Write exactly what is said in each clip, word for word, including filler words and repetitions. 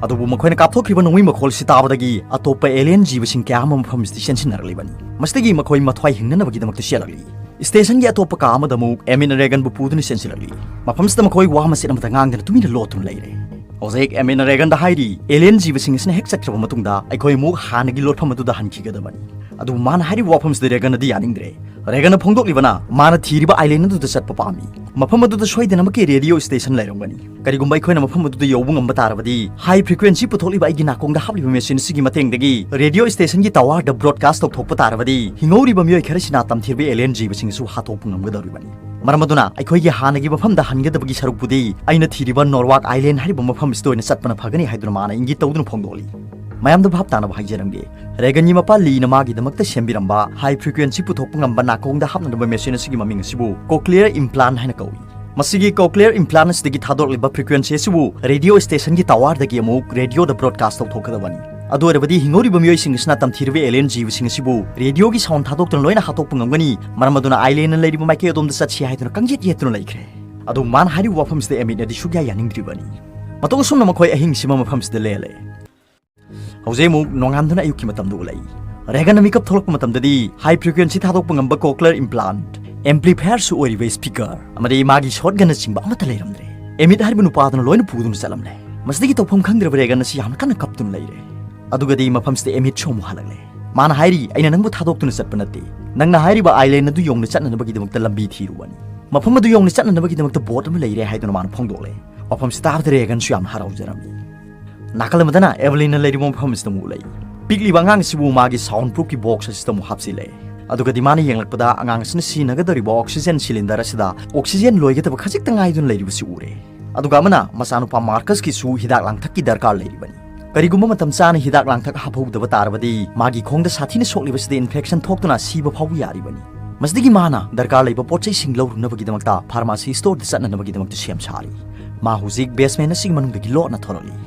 ꯑꯗꯨꯕꯨ ꯃꯈꯣꯏꯅ ꯀꯥꯞꯊꯣꯛꯈ꯭ꯔꯤꯕ ꯅꯣꯡꯃꯩ ꯃꯈꯣꯜꯁꯤ ꯇꯥꯕꯗꯒꯤ ꯑꯇꯣꯞꯄ alien ꯖꯤꯕꯁꯤꯡ ꯀꯌꯥ ꯑꯃ ꯃꯐꯝꯁꯤꯗ ꯆꯦꯟꯁꯤꯟꯅꯔꯛꯂꯤꯕꯅꯤ꯫ ꯃꯁꯤꯗꯒꯤ ꯃꯈꯣꯏ ꯃꯊ꯭ꯋꯥꯏ ꯍꯤꯡꯅꯅꯕꯒꯤꯗꯃꯛꯇ ꯆꯦꯜꯂꯛꯂꯤ꯫ Station ꯒꯤ ꯑꯇꯣꯞꯄ ꯀꯥ ꯑꯃꯗ ꯑꯃꯨꯛ Emmett ꯅ Regan ꯕꯨ ꯄꯨꯗꯨꯅ ꯆꯦꯟꯁꯤꯜꯂꯛꯂꯤ꯫ ꯃꯐꯝꯁꯤꯗ ꯃꯈꯣꯏ ꯋꯥ ꯃꯆꯦꯠ ꯑꯃꯇ ꯉꯥꯡꯗꯅ ꯇꯨꯃꯤꯟꯅ ꯂꯣꯠꯇꯨꯅ ꯂꯩꯔꯦ꯫ ꯍꯧꯖꯤꯛ Emmett ꯅ Regan ꯗ ꯍꯥꯏꯔꯤ, alien ꯖꯤꯕꯁꯤꯡ ꯑꯁꯤꯅ ꯍꯦꯛ ꯆꯠꯈ꯭ꯔꯕ ꯃꯇꯨꯡꯗ ꯑꯩꯈꯣꯏ ꯑꯃꯨꯛ ꯍꯥꯟꯅꯒꯤ ꯂꯣꯠꯐꯝ ꯑꯗꯨꯗ ꯍꯟꯈꯤꯒꯗꯕꯅꯤ꯫ ꯑꯗꯨꯕꯨ ꯃꯥꯅ ꯍꯥꯏꯔꯤꯕ ꯋꯥꯐꯝꯁꯤꯗ Regan ꯅꯗꯤ ꯌꯥꯅꯤꯡꯗ꯭ꯔꯦ꯫ Regan ꯅ ꯐꯣꯡꯗꯣꯛꯂꯤꯕꯅ ꯃꯥꯅ ꯊꯤꯔꯤꯕ island ꯑꯗꯨꯗ ꯆꯠꯄ ꯄꯥꯝꯃꯤ꯫ ꯃꯐꯝ ꯑꯗꯨꯗ ꯁꯣꯏꯗꯅꯃꯛꯀꯤ radio station ꯂꯩꯔꯝꯒꯅꯤ꯫ ꯀꯔꯤꯒꯨꯝꯕ ꯑꯩꯈꯣꯏꯅ ꯃꯐꯝ ꯑꯗꯨꯗ ꯌꯧꯕ ꯉꯝꯕ ꯇꯥꯔꯕꯗꯤ, high frequency ꯄꯨꯊꯣꯛꯂꯤꯕ ꯑꯩꯒꯤ ꯅꯥꯀꯣꯡꯗ ꯍꯥꯞꯂꯤꯕ machine ꯑꯁꯤꯒꯤ ꯃꯇꯦꯡꯗꯒꯤ radio station ꯒꯤ tower ꯗ broadcast ꯇꯧꯊꯣꯛꯄ ꯇꯥꯔꯕꯗꯤ, ꯍꯤꯡꯍꯧꯔꯤꯕ ꯃꯤꯑꯣꯏ ꯈꯔꯁꯤꯅ ꯇꯝꯊꯤꯔꯕ alien ꯖꯤꯕꯁꯤꯡ ꯑꯁꯤꯕꯨ ꯍꯥꯠꯇꯣꯛꯄ ꯉꯝꯒꯗꯧꯔꯤꯕꯅꯤ꯫ ꯃꯔꯝ ꯑꯗꯨꯅ ꯑꯩꯈꯣꯏꯒꯤ ꯍꯥꯟꯅꯒꯤ ꯃꯐꯝꯗ ꯍꯟꯒꯗꯕꯒꯤ ꯁꯔꯨꯛꯄꯨꯗꯤ ꯑꯩꯅ ꯊꯤꯔꯤꯕ Norwalk Island ꯍꯥꯏꯔꯤꯕ ꯃꯐꯝ ꯑꯁꯤꯗ ꯑꯣꯏꯅ ꯆꯠꯄꯅ ꯐꯒꯅꯤ ꯍꯥꯏꯗꯨꯅ ꯃꯥꯅ ꯏꯪꯒꯤꯠ ꯇꯧꯗꯨꯅ ꯐꯣꯡꯗꯣꯛꯂꯤ꯫ ꯃꯌꯥꯝꯗ ꯚꯥꯞ ꯇꯥꯅꯕ ꯍꯥꯏꯖꯔꯝꯒꯦ, Regan ꯒꯤ ꯃꯄꯥ Lee ꯅ ꯃꯥꯒꯤꯗꯃꯛꯇ ꯁꯦꯝꯕꯤꯔꯝꯕ high frequency ꯄꯨꯊꯣꯛꯄ ꯉꯝꯕ ꯅꯥꯀꯣꯡꯗ ꯍꯥꯞꯅꯅꯕ machine ꯑꯁꯤꯒꯤ ꯃꯃꯤꯡ ꯑꯁꯤꯕꯨ cochlear implant ꯍꯥꯏꯅ ꯀꯧꯏ꯫ ꯃꯁꯤꯒꯤ cochlear implant ꯑꯁꯤꯗꯒꯤ ꯊꯥꯗꯣꯔꯛꯂꯤꯕ frequency ꯑꯁꯤꯕꯨ radio station ꯒꯤ tower ꯗꯒꯤ ꯑꯃꯨꯛ radio ꯗ broadcast ꯇꯧꯊꯣꯛꯀꯗꯕꯅꯤ꯫ ꯑꯗꯨ ꯑꯣꯏꯔꯕꯗꯤ ꯍꯤꯡꯍꯧꯔꯤꯕ ꯃꯤꯑꯣꯏꯁꯤꯡ ꯑꯁꯤꯅ ꯇꯝꯊꯤꯔꯕ alien ꯖꯤꯕꯁꯤꯡ ꯑꯁꯤꯕꯨ radio ꯒꯤ sound ꯊꯥꯗꯣꯛꯇꯨꯅ ꯂꯣꯏꯅ ꯍꯥꯠꯇꯣꯛꯄ ꯉꯝꯒꯅꯤ꯫ ꯃꯔꯝ ꯑꯗꯨꯅ island ꯅ ꯂꯩꯔꯤꯕ ꯃꯥꯏꯀꯩ ꯑꯗꯣꯝꯗ ꯆꯠꯁꯤ ꯍꯥꯏꯗꯨꯅ ꯀꯪꯌꯦꯠ ꯌꯦꯠꯇꯨꯅ ꯂꯩꯈ꯭ꯔꯦ꯫ ꯑꯗꯨꯕꯨ ꯃꯥꯅ ꯍꯥꯏꯔꯤꯕ ꯋꯥꯐꯝꯁꯤꯗ Emmett ꯅꯗꯤ ꯁꯨꯛꯌꯥ ꯌꯥꯅꯤꯡꯗ꯭ꯔꯤꯕꯅꯤ꯫ ꯃꯇꯧ ꯑꯁꯨꯝꯅ ꯃꯈꯣꯏ ꯑꯍꯤꯡꯁꯤꯃ ꯃꯐꯝꯁꯤꯗ ꯂꯦꯜꯂꯦ꯫ ꯍꯧꯖꯤꯛ ꯑꯃꯨꯛ ꯅꯣꯡꯉꯥꯟꯗꯨꯅ ꯑꯌꯨꯛꯀꯤ ꯃꯇꯝꯗ ꯎꯠꯂꯛꯏ꯫ Regan ꯅ ꯃꯤꯀꯞ ꯊꯣꯛꯂꯛꯄ ꯃꯇꯝꯗꯗꯤ high frequency ꯊꯥꯗꯣꯛꯄ ꯉꯝꯕ cochlear implant, amplifier ꯁꯨ ꯑꯣꯏꯔꯤꯕ speaker ꯑꯃꯗꯤ ꯃꯥꯒꯤ shotgun ꯅ ꯆꯤꯡꯕ ꯑꯃꯠꯇ ꯂꯩꯔꯝꯗ꯭ꯔꯦ꯫ Emmett ꯍꯥꯏꯔꯤꯕ ꯅꯨꯄꯥꯗꯨꯅ ꯂꯣꯏꯅ ꯄꯨꯗꯨꯅ ꯆꯠꯂꯝꯂꯦ꯫ ꯃꯁꯤꯗꯒꯤ ꯇꯧꯐꯝ ꯈꯪꯗ꯭ꯔꯕ Regan ꯑꯁꯤ ꯌꯥꯝꯅ ꯀꯟꯅ ꯀꯞꯇꯨꯅ ꯂꯩꯔꯦ꯫ ꯑꯗꯨꯒꯗꯤ ꯃꯐꯝꯁꯤꯗ Emmett ꯁꯨ ꯑꯃꯨꯛ ꯍꯜꯂꯛꯂꯦ꯫ ꯃꯥꯅ ꯍꯥꯏꯔꯤ, "ꯑꯩꯅ ꯅꯪꯕꯨ ꯊꯥꯗꯣꯛꯇꯨꯅ ꯆꯠꯄ ꯅꯠꯇꯦ꯫ ꯅꯪꯅ ꯍꯥꯏꯔꯤꯕ island ꯑꯗꯨ ꯌꯧꯅ ꯆꯠꯅꯅꯕꯒꯤꯗꯃꯛꯇ ꯂꯝꯕꯤ ꯊꯤꯔꯨꯕꯅꯤ꯫ ꯃꯐꯝ ꯑꯗꯨ ꯌꯧꯅ ꯆꯠꯅꯅꯕꯒꯤꯗꯃꯛꯇ boat ꯑꯃ ꯂꯩꯔꯦ" ꯍꯥꯏꯗꯨꯅ ꯃꯥꯅ ꯐꯣꯡꯗꯣꯛꯂꯦ꯫ ꯋꯥꯐꯝꯁꯤ ꯇꯥꯕꯗ Regan ꯁꯨ ꯌꯥꯝꯅ ꯍꯔꯥꯎꯖꯔꯝꯃꯤ꯫ ꯅꯥꯀꯜ ꯑꯃꯗꯅ Evelyn ꯅ ꯂꯩꯔꯤꯕ ꯃꯐꯝ ꯑꯁꯤꯗ ꯑꯃꯨꯛ ꯂꯩ꯫ ꯄꯤꯛꯂꯤꯕ ꯑꯉꯥꯡ ꯑꯁꯤꯕꯨ ꯃꯥꯒꯤ sound proof ꯀꯤ box ꯑꯁꯤꯗ ꯑꯃꯨꯛ ꯍꯥꯞꯆꯤꯜꯂꯦ꯫ ꯑꯗꯨꯒꯗꯤ ꯃꯥꯅ ꯌꯦꯡꯂꯛꯄꯗ ꯑꯉꯥꯡ ꯑꯁꯤꯅ ꯁꯤꯖꯤꯟꯅꯒꯗꯧꯔꯤꯕ oxygen cylinder ꯑꯁꯤꯗ oxygen ꯂꯣꯏꯒꯗꯕ ꯈꯖꯤꯛꯇ ꯉꯥꯏꯗꯨꯅ ꯂꯩꯔꯤꯕꯁꯤ ꯎꯔꯦ꯫ ꯑꯗꯨꯒ ꯑꯃꯅ ꯃꯆꯥꯅꯨꯄꯥ Marcus ꯀꯤꯁꯨ ꯍꯤꯗꯥꯛ ꯂꯥꯡꯊꯛꯀꯤ ꯗꯔꯀꯥꯔ ꯂꯩꯔꯤꯕꯅꯤ꯫ ꯀꯔꯤꯒꯨꯝꯕ ꯃꯇꯝ ꯆꯥꯅ ꯍꯤꯗꯥꯛ ꯂꯥꯡꯊꯛ ꯍꯥꯞꯍꯧꯗꯕ ꯇꯥꯔꯕꯗꯤ ꯃꯥꯒꯤ ꯈꯣꯡꯗ ꯁꯥꯊꯤꯅ ꯁꯣꯛꯂꯤꯕꯁꯤꯗ infection ꯊꯣꯛꯇꯨꯅ ꯁꯤꯕ ꯐꯥꯎꯕ ꯌꯥꯔꯤꯕꯅꯤ꯫ ꯃꯁꯤꯗꯒꯤ ꯃꯥꯅ ꯗꯔꯀꯥꯔ ꯂꯩꯕ ꯄꯣꯠ ꯆꯩꯁꯤꯡ ꯂꯧꯔꯨꯅꯕꯒꯤꯗꯃꯛꯇ pharmacy store ꯗ ꯆꯠꯅꯅꯕꯒꯤꯗꯃꯛꯇ ꯁꯦꯝ ꯁꯥꯔꯤ꯫ ꯃꯥ ꯍꯧꯖꯤꯛ basement ꯑꯁꯤꯒꯤ ꯃꯅꯨꯡꯗꯒꯤ ꯂꯣꯠꯅ ꯊꯣꯔꯛꯂꯤ꯫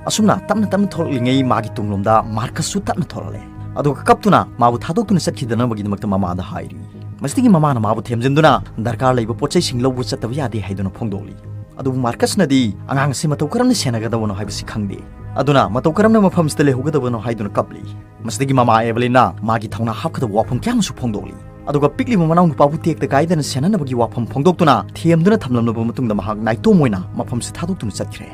ꯑꯁꯨꯝꯅ ꯇꯞꯅ ꯇꯞꯅ ꯊꯣꯔꯛꯂꯤꯉꯩ ꯃꯥꯒꯤ ꯇꯨꯡꯂꯣꯝꯗ Marcus ꯁꯨ ꯇꯞꯅ ꯊꯣꯔꯛꯂꯦ꯫ ꯑꯗꯨꯒ ꯀꯞꯇꯨꯅ ꯃꯥꯕꯨ ꯊꯥꯗꯣꯛꯇꯨꯅ ꯆꯠꯈꯤꯗꯅꯕꯒꯤꯗꯃꯛꯇ ꯃꯃꯥꯗ ꯍꯥꯏꯔꯤ꯫ ꯃꯁꯤꯗꯒꯤ ꯃꯃꯥꯅ ꯃꯥꯕꯨ ꯊꯦꯝꯖꯤꯟꯗꯨꯅ ꯗꯔꯀꯥꯔ ꯂꯩꯕ ꯄꯣꯠ ꯆꯩꯁꯤꯡ ꯂꯧꯕ ꯆꯠꯇꯕ ꯌꯥꯗꯦ ꯍꯥꯏꯗꯨꯅ ꯐꯣꯡꯗꯣꯛꯂꯤ꯫ ꯑꯗꯨꯕꯨ Marcus ꯅꯗꯤ ꯑꯉꯥꯡ ꯑꯁꯤ ꯃꯇꯧ ꯀꯔꯝꯅ ꯁꯦꯟꯅꯒꯗꯕꯅꯣ ꯍꯥꯏꯕꯁꯤ ꯈꯪꯗꯦ꯫ ꯑꯗꯨꯅ ꯃꯇꯧ ꯀꯔꯝꯅ ꯃꯐꯝꯁꯤꯗ ꯂꯩꯍꯧꯒꯗꯕꯅꯣ ꯍꯥꯏꯗꯨꯅ ꯀꯞꯂꯤ꯫ ꯃꯁꯤꯗꯒꯤ ꯃꯃꯥ ꯑꯦꯚꯦꯂꯤꯟꯅ ꯃꯥꯒꯤ ꯊꯧꯅꯥ ꯍꯥꯞꯀꯗꯕ ꯋꯥꯐꯝ ꯀꯌꯥ ꯑꯃꯁꯨ ꯐꯣꯡꯗꯣꯛꯂꯤ꯫ ꯑꯗꯨꯒ ꯄꯤꯛꯂꯤꯕ ꯃꯅꯥꯎ ꯅꯨꯄꯥꯕꯨ ꯇꯦꯛꯇ ꯀꯥꯏꯗꯅ ꯁꯦꯟꯅꯅꯕꯒꯤ ꯋꯥꯐꯝ ꯐꯣꯡꯗꯣꯛꯇꯨꯅ ꯊꯦꯝꯗꯨꯅ ꯊꯝꯂꯝꯂꯕ ꯃꯇꯨꯡꯗ ꯃꯍꯥꯛ ꯅꯥꯏꯇꯣꯝ ꯑꯣꯏꯅ ꯃꯐꯝꯁꯤ ꯊꯥꯗꯣꯛꯇꯨꯅ ꯆꯠꯈ꯭ꯔꯦ꯫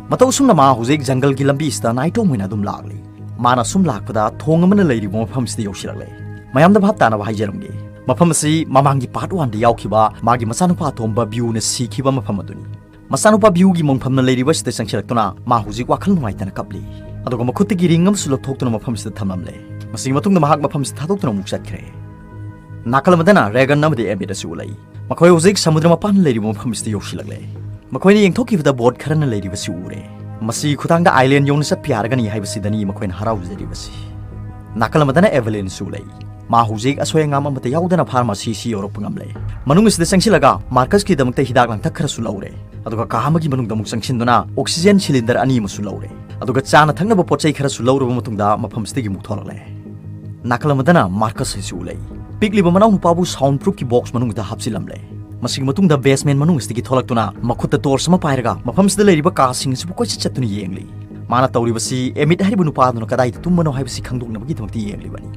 ꯃꯇꯧ ꯑꯁꯨꯝꯅ ꯃꯥ ꯍꯧꯖꯤꯛ ꯖꯪꯒꯜꯒꯤ ꯂꯝꯕꯤꯁꯤꯗ ꯅꯥꯏꯇꯣꯝ ꯑꯣꯏꯅ ꯑꯗꯨꯝ ꯂꯥꯛꯂꯤ꯫ ꯃꯥꯅ ꯁꯨꯝ ꯂꯥꯛꯄꯗ ꯊꯣꯡ ꯑꯃꯅ ꯂꯩꯔꯤꯕ ꯃꯐꯝꯁꯤꯗ ꯌꯧꯁꯤꯜꯂꯛꯂꯦ꯫ ꯃꯌꯥꯝꯗ ꯚꯥꯞ ꯇꯥꯅꯕ ꯍꯥꯏꯖꯔꯝꯒꯦ, ꯃꯐꯝ ꯑꯁꯤ ꯃꯃꯥꯡꯒꯤ ꯄꯥꯔꯠ ꯋꯥꯟꯗ ꯌꯥꯎꯈꯤꯕ ꯃꯥꯒꯤ ꯃꯆꯥꯅꯨꯄꯥ ꯑꯇꯣꯝꯕ ꯕ꯭ꯌꯨꯅ ꯁꯤꯈꯤꯕ ꯃꯐꯝ ꯑꯗꯨꯅꯤ꯫ ꯃꯆꯥꯅꯨꯄꯥ ꯕ꯭ꯌꯨꯒꯤ ꯃꯪꯐꯝꯅ ꯂꯩꯔꯤꯕ ꯑꯁꯤꯗ ꯆꯪꯁꯤꯜꯂꯛꯇꯨꯅ ꯃꯥ ꯍꯧꯖꯤꯛ ꯋꯥꯈꯜ ꯅꯨꯡꯉꯥꯏꯇꯅ ꯀꯞꯂꯤ꯫ ꯑꯗꯨꯒ ꯃꯈꯨꯠꯇꯒꯤ ꯔꯤꯡ ꯑꯃꯁꯨ ꯂꯧꯊꯣꯛꯇꯨꯅ ꯃꯐꯝꯁꯤꯗ ꯊꯝꯂꯝꯂꯦ꯫ ꯃꯁꯤꯒꯤ ꯃꯇꯨꯡꯗ ꯃꯍꯥꯛ ꯃꯐꯝꯁꯤ ꯊꯥꯗꯣꯛꯇꯨꯅ ꯑꯃꯨꯛ ꯆꯠꯈ꯭ꯔꯦ꯫ ꯅꯥꯀꯜ ꯑꯃꯗꯅ ꯔꯦꯒꯟ ꯑꯃꯗꯤ ꯑꯦꯃꯤꯠ ꯑꯁꯤ ꯎꯠꯂꯛꯏ꯫ ꯃꯈꯣꯏ ꯍꯧꯖꯤꯛ ꯁꯃꯨꯗ꯭ꯔ ꯃꯄꯥꯟ ꯂꯩꯔꯤꯕ ꯃꯐꯝꯁꯤꯗ ꯌꯧꯁꯤꯜꯂꯛꯂꯦ꯫ ꯃꯈꯣꯏꯅ ꯌꯦꯡꯊꯣꯛꯈꯤꯕꯗ ꯕꯣꯠ ꯈꯔꯅ ꯂꯩꯔꯤꯕꯁꯤ ꯎꯔꯦ꯫ ꯃꯁꯤꯒꯤ ꯈꯨꯊꯥꯡꯗ ꯑꯥꯏꯂꯦꯟ ꯌꯧꯅ ꯆꯠꯄ ꯌꯥꯔꯒꯅꯤ ꯍꯥꯏꯕꯁꯤꯗꯅꯤ ꯃꯈꯣꯏꯅ ꯍꯔꯥꯎꯖꯔꯤꯕꯁꯤ꯫ ꯅꯥꯀꯜ ꯑꯃꯗꯅ ꯑꯦꯚꯦꯂꯤꯟꯁꯨ ꯎꯠꯂꯛꯏ꯫ ꯃꯥ ꯍꯧꯖꯤꯛ ꯑꯁꯣꯏ ꯑꯉꯥꯝ ꯑꯃꯠꯇ ꯌꯥꯎꯗꯅ ꯐꯥꯔꯃꯥꯁꯤ ꯑꯁꯤ ꯌꯧꯔꯛꯄ ꯉꯝꯂꯦ꯫ ꯃꯅꯨꯡ ꯑꯁꯤꯗ ꯆꯪꯁꯤꯜꯂꯒ ꯃꯥꯔꯀꯁꯀꯤꯗꯃꯛꯇ ꯍꯤꯗꯥꯛ ꯂꯥꯡꯊꯛ ꯈꯔꯁꯨ ꯂꯧꯔꯦ꯫ ꯑꯗꯨꯒ ꯀꯥ ꯑꯃꯒꯤ ꯃꯅꯨꯡꯗ ꯑꯃꯨꯛ ꯆꯪꯁꯤꯟꯗꯨꯅ ꯑꯣꯛꯁꯤꯖꯦꯟ ꯁꯤꯂꯤꯟꯗꯔ ꯑꯅꯤ ꯑꯃꯁꯨ ꯂꯧꯔꯦ꯫ ꯑꯗꯨꯒ ꯆꯥꯅ ꯊꯛꯅꯕ ꯄꯣꯠ ꯆꯩ ꯈꯔꯁꯨ ꯂꯧꯔꯕ ꯃꯇꯨꯡꯗ ꯃꯐꯝꯁꯤꯗꯒꯤ ꯑꯃꯨꯛ ꯊꯣꯛꯂꯛꯂꯦ꯫ ꯅꯥꯀꯜ ꯑꯃꯗꯅ ꯃꯥꯔꯀꯁ ꯍꯥꯏꯁꯤ ꯎꯠꯂꯛꯏ꯫ ꯄꯤꯛꯂꯤꯕ ꯃꯅꯥꯎ ꯅꯨꯄꯥꯕꯨ ꯁꯥꯎꯟ ꯄ꯭ꯔꯨꯐꯀꯤ ꯕꯣꯛꯁ ꯃꯅꯨꯡꯗ ꯍꯥꯞꯆꯤꯜꯂꯝꯂꯦ꯫ ꯃꯁꯤꯒꯤ ꯃꯇꯨꯡꯗ ꯕꯦꯁꯃꯦꯟ ꯃꯅꯨꯡ ꯑꯁꯤꯗꯒꯤ ꯊꯣꯛꯂꯛꯇꯨꯅ ꯃꯈꯨꯠꯇ ꯇꯣꯔꯆ ꯑꯃ ꯄꯥꯏꯔꯒ ꯃꯐꯝꯁꯤꯗ ꯂꯩꯔꯤꯕ ꯀꯥꯁꯤꯡ ꯑꯁꯤꯕꯨ ꯀꯣꯏꯆꯠ ꯆꯠꯇꯨꯅ ꯌꯦꯡꯂꯤ꯫ ꯃꯥꯅ ꯇꯧꯔꯤꯕꯁꯤ ꯑꯦꯃꯤꯠ ꯍꯥꯏꯔꯤꯕ ꯅꯨꯄꯥ ꯑꯗꯨꯅ ꯀꯗꯥꯏꯗ ꯇꯨꯝꯕꯅꯣ ꯍꯥꯏꯕꯁꯤ ꯈꯪꯗꯣꯛꯅꯕꯒꯤꯗꯃꯛꯇ ꯌꯦꯡꯂꯤꯕꯅꯤ꯫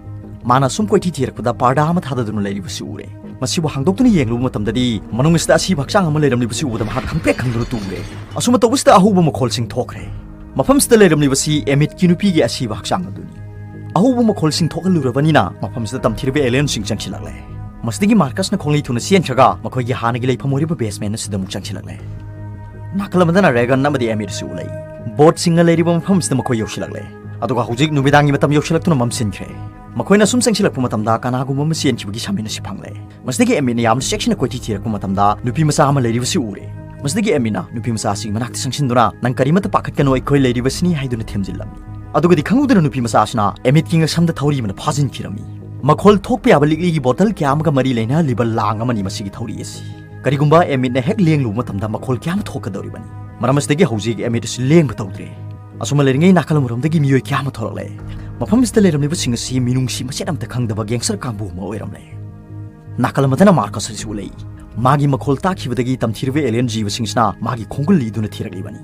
ꯃꯥꯅ ꯁꯨꯝ ꯀꯣꯏꯊꯤ ꯊꯤꯔꯛꯄꯗ ꯄꯥꯔꯗꯥ ꯑꯃ ꯊꯥꯗꯗꯨꯅ ꯂꯩꯔꯤꯕꯁꯤ ꯎꯔꯦ꯫ ꯃꯁꯤꯕꯨ ꯍꯥꯡꯗꯣꯛꯇꯨꯅ ꯌꯦꯡꯂꯨꯕ ꯃꯇꯝꯗꯗꯤ ꯃꯅꯨꯡ ꯑꯁꯤꯗ ꯑꯁꯤꯕ ꯍꯛꯆꯥꯡ ꯑꯃ ꯂꯩꯔꯝꯂꯤꯕꯁꯤ ꯎꯕꯗ ꯃꯍꯥꯛ ꯈꯪꯄ꯭ꯔꯦꯛ ꯈꯪꯗꯨꯅ ꯇꯨꯔꯦ꯫ ꯑꯁꯨꯝꯅ ꯇꯧꯕꯁꯤꯗ ꯑꯍꯧꯕ ꯃꯈꯣꯜꯁꯤꯡ ꯊꯣꯛꯈ꯭ꯔꯦ꯫ ꯃꯐꯝꯁꯤꯗ ꯂꯩꯔꯝꯂꯤꯕꯁꯤ ꯑꯦꯃꯤꯠꯀꯤ ꯅꯨꯄꯤꯒꯤ ꯑꯁꯤꯕ ꯍꯛꯆꯥꯡ ꯑꯗꯨꯅꯤ꯫ ꯑꯍꯧꯕ ꯃꯈꯣꯜꯁꯤꯡ ꯊꯣꯛꯍꯜꯂꯨꯔꯕꯅꯤꯅ ꯃꯐꯝꯁꯤꯗ ꯇꯝꯊꯤꯔꯕ ꯑꯦꯂꯤꯌꯟꯁꯤꯡ ꯆꯪꯁꯤꯜꯂꯛꯂꯦ꯫ ꯃꯁꯤꯗꯒꯤ ꯃꯥꯔꯀꯁꯅ ꯈꯣꯡꯂꯩ ꯊꯨꯅ ꯆꯦꯟꯈ꯭ꯔꯒ ꯃꯈꯣꯏꯒꯤ ꯍꯥꯟꯅꯒꯤ ꯂꯩꯐꯝ ꯑꯣꯏꯔꯤꯕ ꯕꯦꯁꯃꯦꯟ ꯑꯁꯤꯗ ꯑꯃꯨꯛ ꯆꯪꯁꯤꯜꯂꯛꯂꯦ꯫ ꯅꯥꯀꯜ ꯑꯃꯗꯅ ꯔꯦꯒꯟ ꯑꯃꯗꯤ ꯑꯦꯃꯤꯠꯁꯨ ꯎꯠꯂꯛꯏ꯫ ꯕꯣꯠꯁꯤꯡꯅ ꯂꯩꯔꯤꯕ ꯃꯐꯝꯁꯤꯗ ꯃꯈꯣꯏ ꯌꯧꯁꯤꯜꯂꯛꯂꯦ꯫ ꯑꯗꯨꯒ ꯍꯧꯖꯤꯛ ꯅꯨꯃꯤꯗꯥꯡꯒꯤ ꯃꯇꯝ ꯌꯧꯁꯤꯜꯂꯛꯇꯨꯅ ꯃꯝꯁꯤꯟꯈ꯭ꯔꯦ꯫ ꯃꯈꯣꯏꯅ ꯁꯨꯝ ꯆꯪꯁꯤꯜꯂꯛꯄ ꯃꯇꯝꯗ ꯀꯅꯥꯒꯨꯝꯕ ꯑꯃ ꯆꯦꯟꯈꯤꯕꯒꯤ ꯁꯥꯃꯤꯟ ꯑꯁꯤ ꯐꯪꯂꯦ꯫ ꯃꯁꯤꯗꯒꯤ ꯑꯦꯃꯤꯠꯅ ꯌꯥꯝꯅ ꯆꯦꯛꯁꯤꯟꯅ ꯀꯣꯏꯊꯤ ꯊꯤꯔꯛꯄ ꯃꯇꯝꯗ ꯅꯨꯄꯤ ꯃꯆꯥ ꯑꯃ ꯂꯩꯔꯤꯕꯁꯤ ꯎꯔꯦ꯫ ꯃꯁꯤꯗꯒꯤ ꯑꯦꯃꯤꯠꯅ ꯅꯨꯄꯤ ꯃꯆꯥ ꯑꯁꯤꯒꯤ ꯃꯅꯥꯛꯇ ꯆꯪꯁꯤꯟꯗꯨꯅ, "ꯅꯪ ꯀꯔꯤꯃꯠꯇ ꯄꯥꯈꯠꯀꯅꯨ, ꯑꯩꯈꯣꯏ ꯂꯩꯔꯤꯕꯁꯤꯅꯤ" ꯍꯥꯏꯗꯨꯅ ꯊꯦꯝꯖꯤꯜꯂꯝꯃꯤ꯫ ꯑꯗꯨꯒꯗꯤ ꯈꯪꯍꯧꯗꯅ ꯅꯨꯄꯤ ꯃꯆꯥ ꯑꯁꯤꯅ ꯑꯦꯃꯤꯠꯀꯤ ꯉꯛꯁꯝꯗ ꯊꯧꯔꯤ ꯑꯃꯅ ꯐꯥꯖꯤꯟꯈꯤꯔꯝꯃꯤ꯫ ꯃꯈꯣꯜ ꯊꯣꯛꯄ ꯌꯥꯕ ꯂꯤꯛꯂꯤꯒꯤ ꯕꯣꯇꯜ ꯀꯌꯥ ꯑꯃꯒ ꯃꯔꯤ ꯂꯩꯅꯍꯜꯂꯤꯕ ꯂꯥꯡ ꯑꯃꯅꯤ ꯃꯁꯤꯒꯤ ꯊꯧꯔꯤ ꯑꯁꯤ꯫ ꯀꯔꯤꯒꯨꯝꯕ ꯑꯦꯃꯤꯠꯅ ꯍꯦꯛ ꯂꯦꯡꯂꯨꯕ ꯃꯇꯝꯗ ꯃꯈꯣꯜ ꯀꯌꯥ ꯑꯃ ꯊꯣꯛꯀꯗꯧꯔꯤꯕꯅꯤ꯫ ꯃꯔꯝ ꯑꯁꯤꯗꯒꯤ ꯍꯧꯖꯤꯛ ꯑꯦꯃꯤꯠ ꯑꯁꯤ ꯂꯦꯡꯕ ꯇꯧꯗ꯭ꯔꯦ꯫ ꯑꯁꯨꯝꯅ ꯂꯩꯔꯤꯉꯩ ꯅꯥꯀꯜ ꯑꯃꯔꯣꯝꯗꯒꯤ ꯃꯤꯑꯣꯏ ꯀꯌꯥ ꯑꯃ ꯊꯣꯛꯂꯛꯂꯦ꯫ ꯃꯐꯝ ꯑꯁꯤꯗ ꯂꯩꯔꯝꯂꯤꯕꯁꯤꯡ ꯑꯁꯤ ꯃꯤꯅꯨꯡꯁꯤ ꯃꯆꯦꯠ ꯑꯃꯠꯇ ꯈꯪꯗꯕ ꯒꯦꯡꯁꯇꯔ ꯀꯥꯡꯕꯨ ꯑꯃ ꯑꯣꯏꯔꯝꯂꯦ꯫ ꯅꯥꯀꯜ ꯑꯃꯗꯅ ꯃꯥꯔꯀꯁ ꯑꯁꯤ ꯎꯠꯂꯛꯏ꯫ ꯃꯥꯒꯤ ꯃꯈꯣꯜ ꯇꯥꯈꯤꯕꯗꯒꯤ ꯇꯝꯊꯤꯔꯕ ꯑꯦꯂꯤꯌꯟ ꯖꯤꯕꯁꯤꯡꯁꯤꯅ ꯃꯥꯒꯤ ꯈꯣꯡꯒꯨꯜ ꯂꯤꯗꯨꯅ ꯊꯤꯔꯛꯂꯤꯕꯅꯤ꯫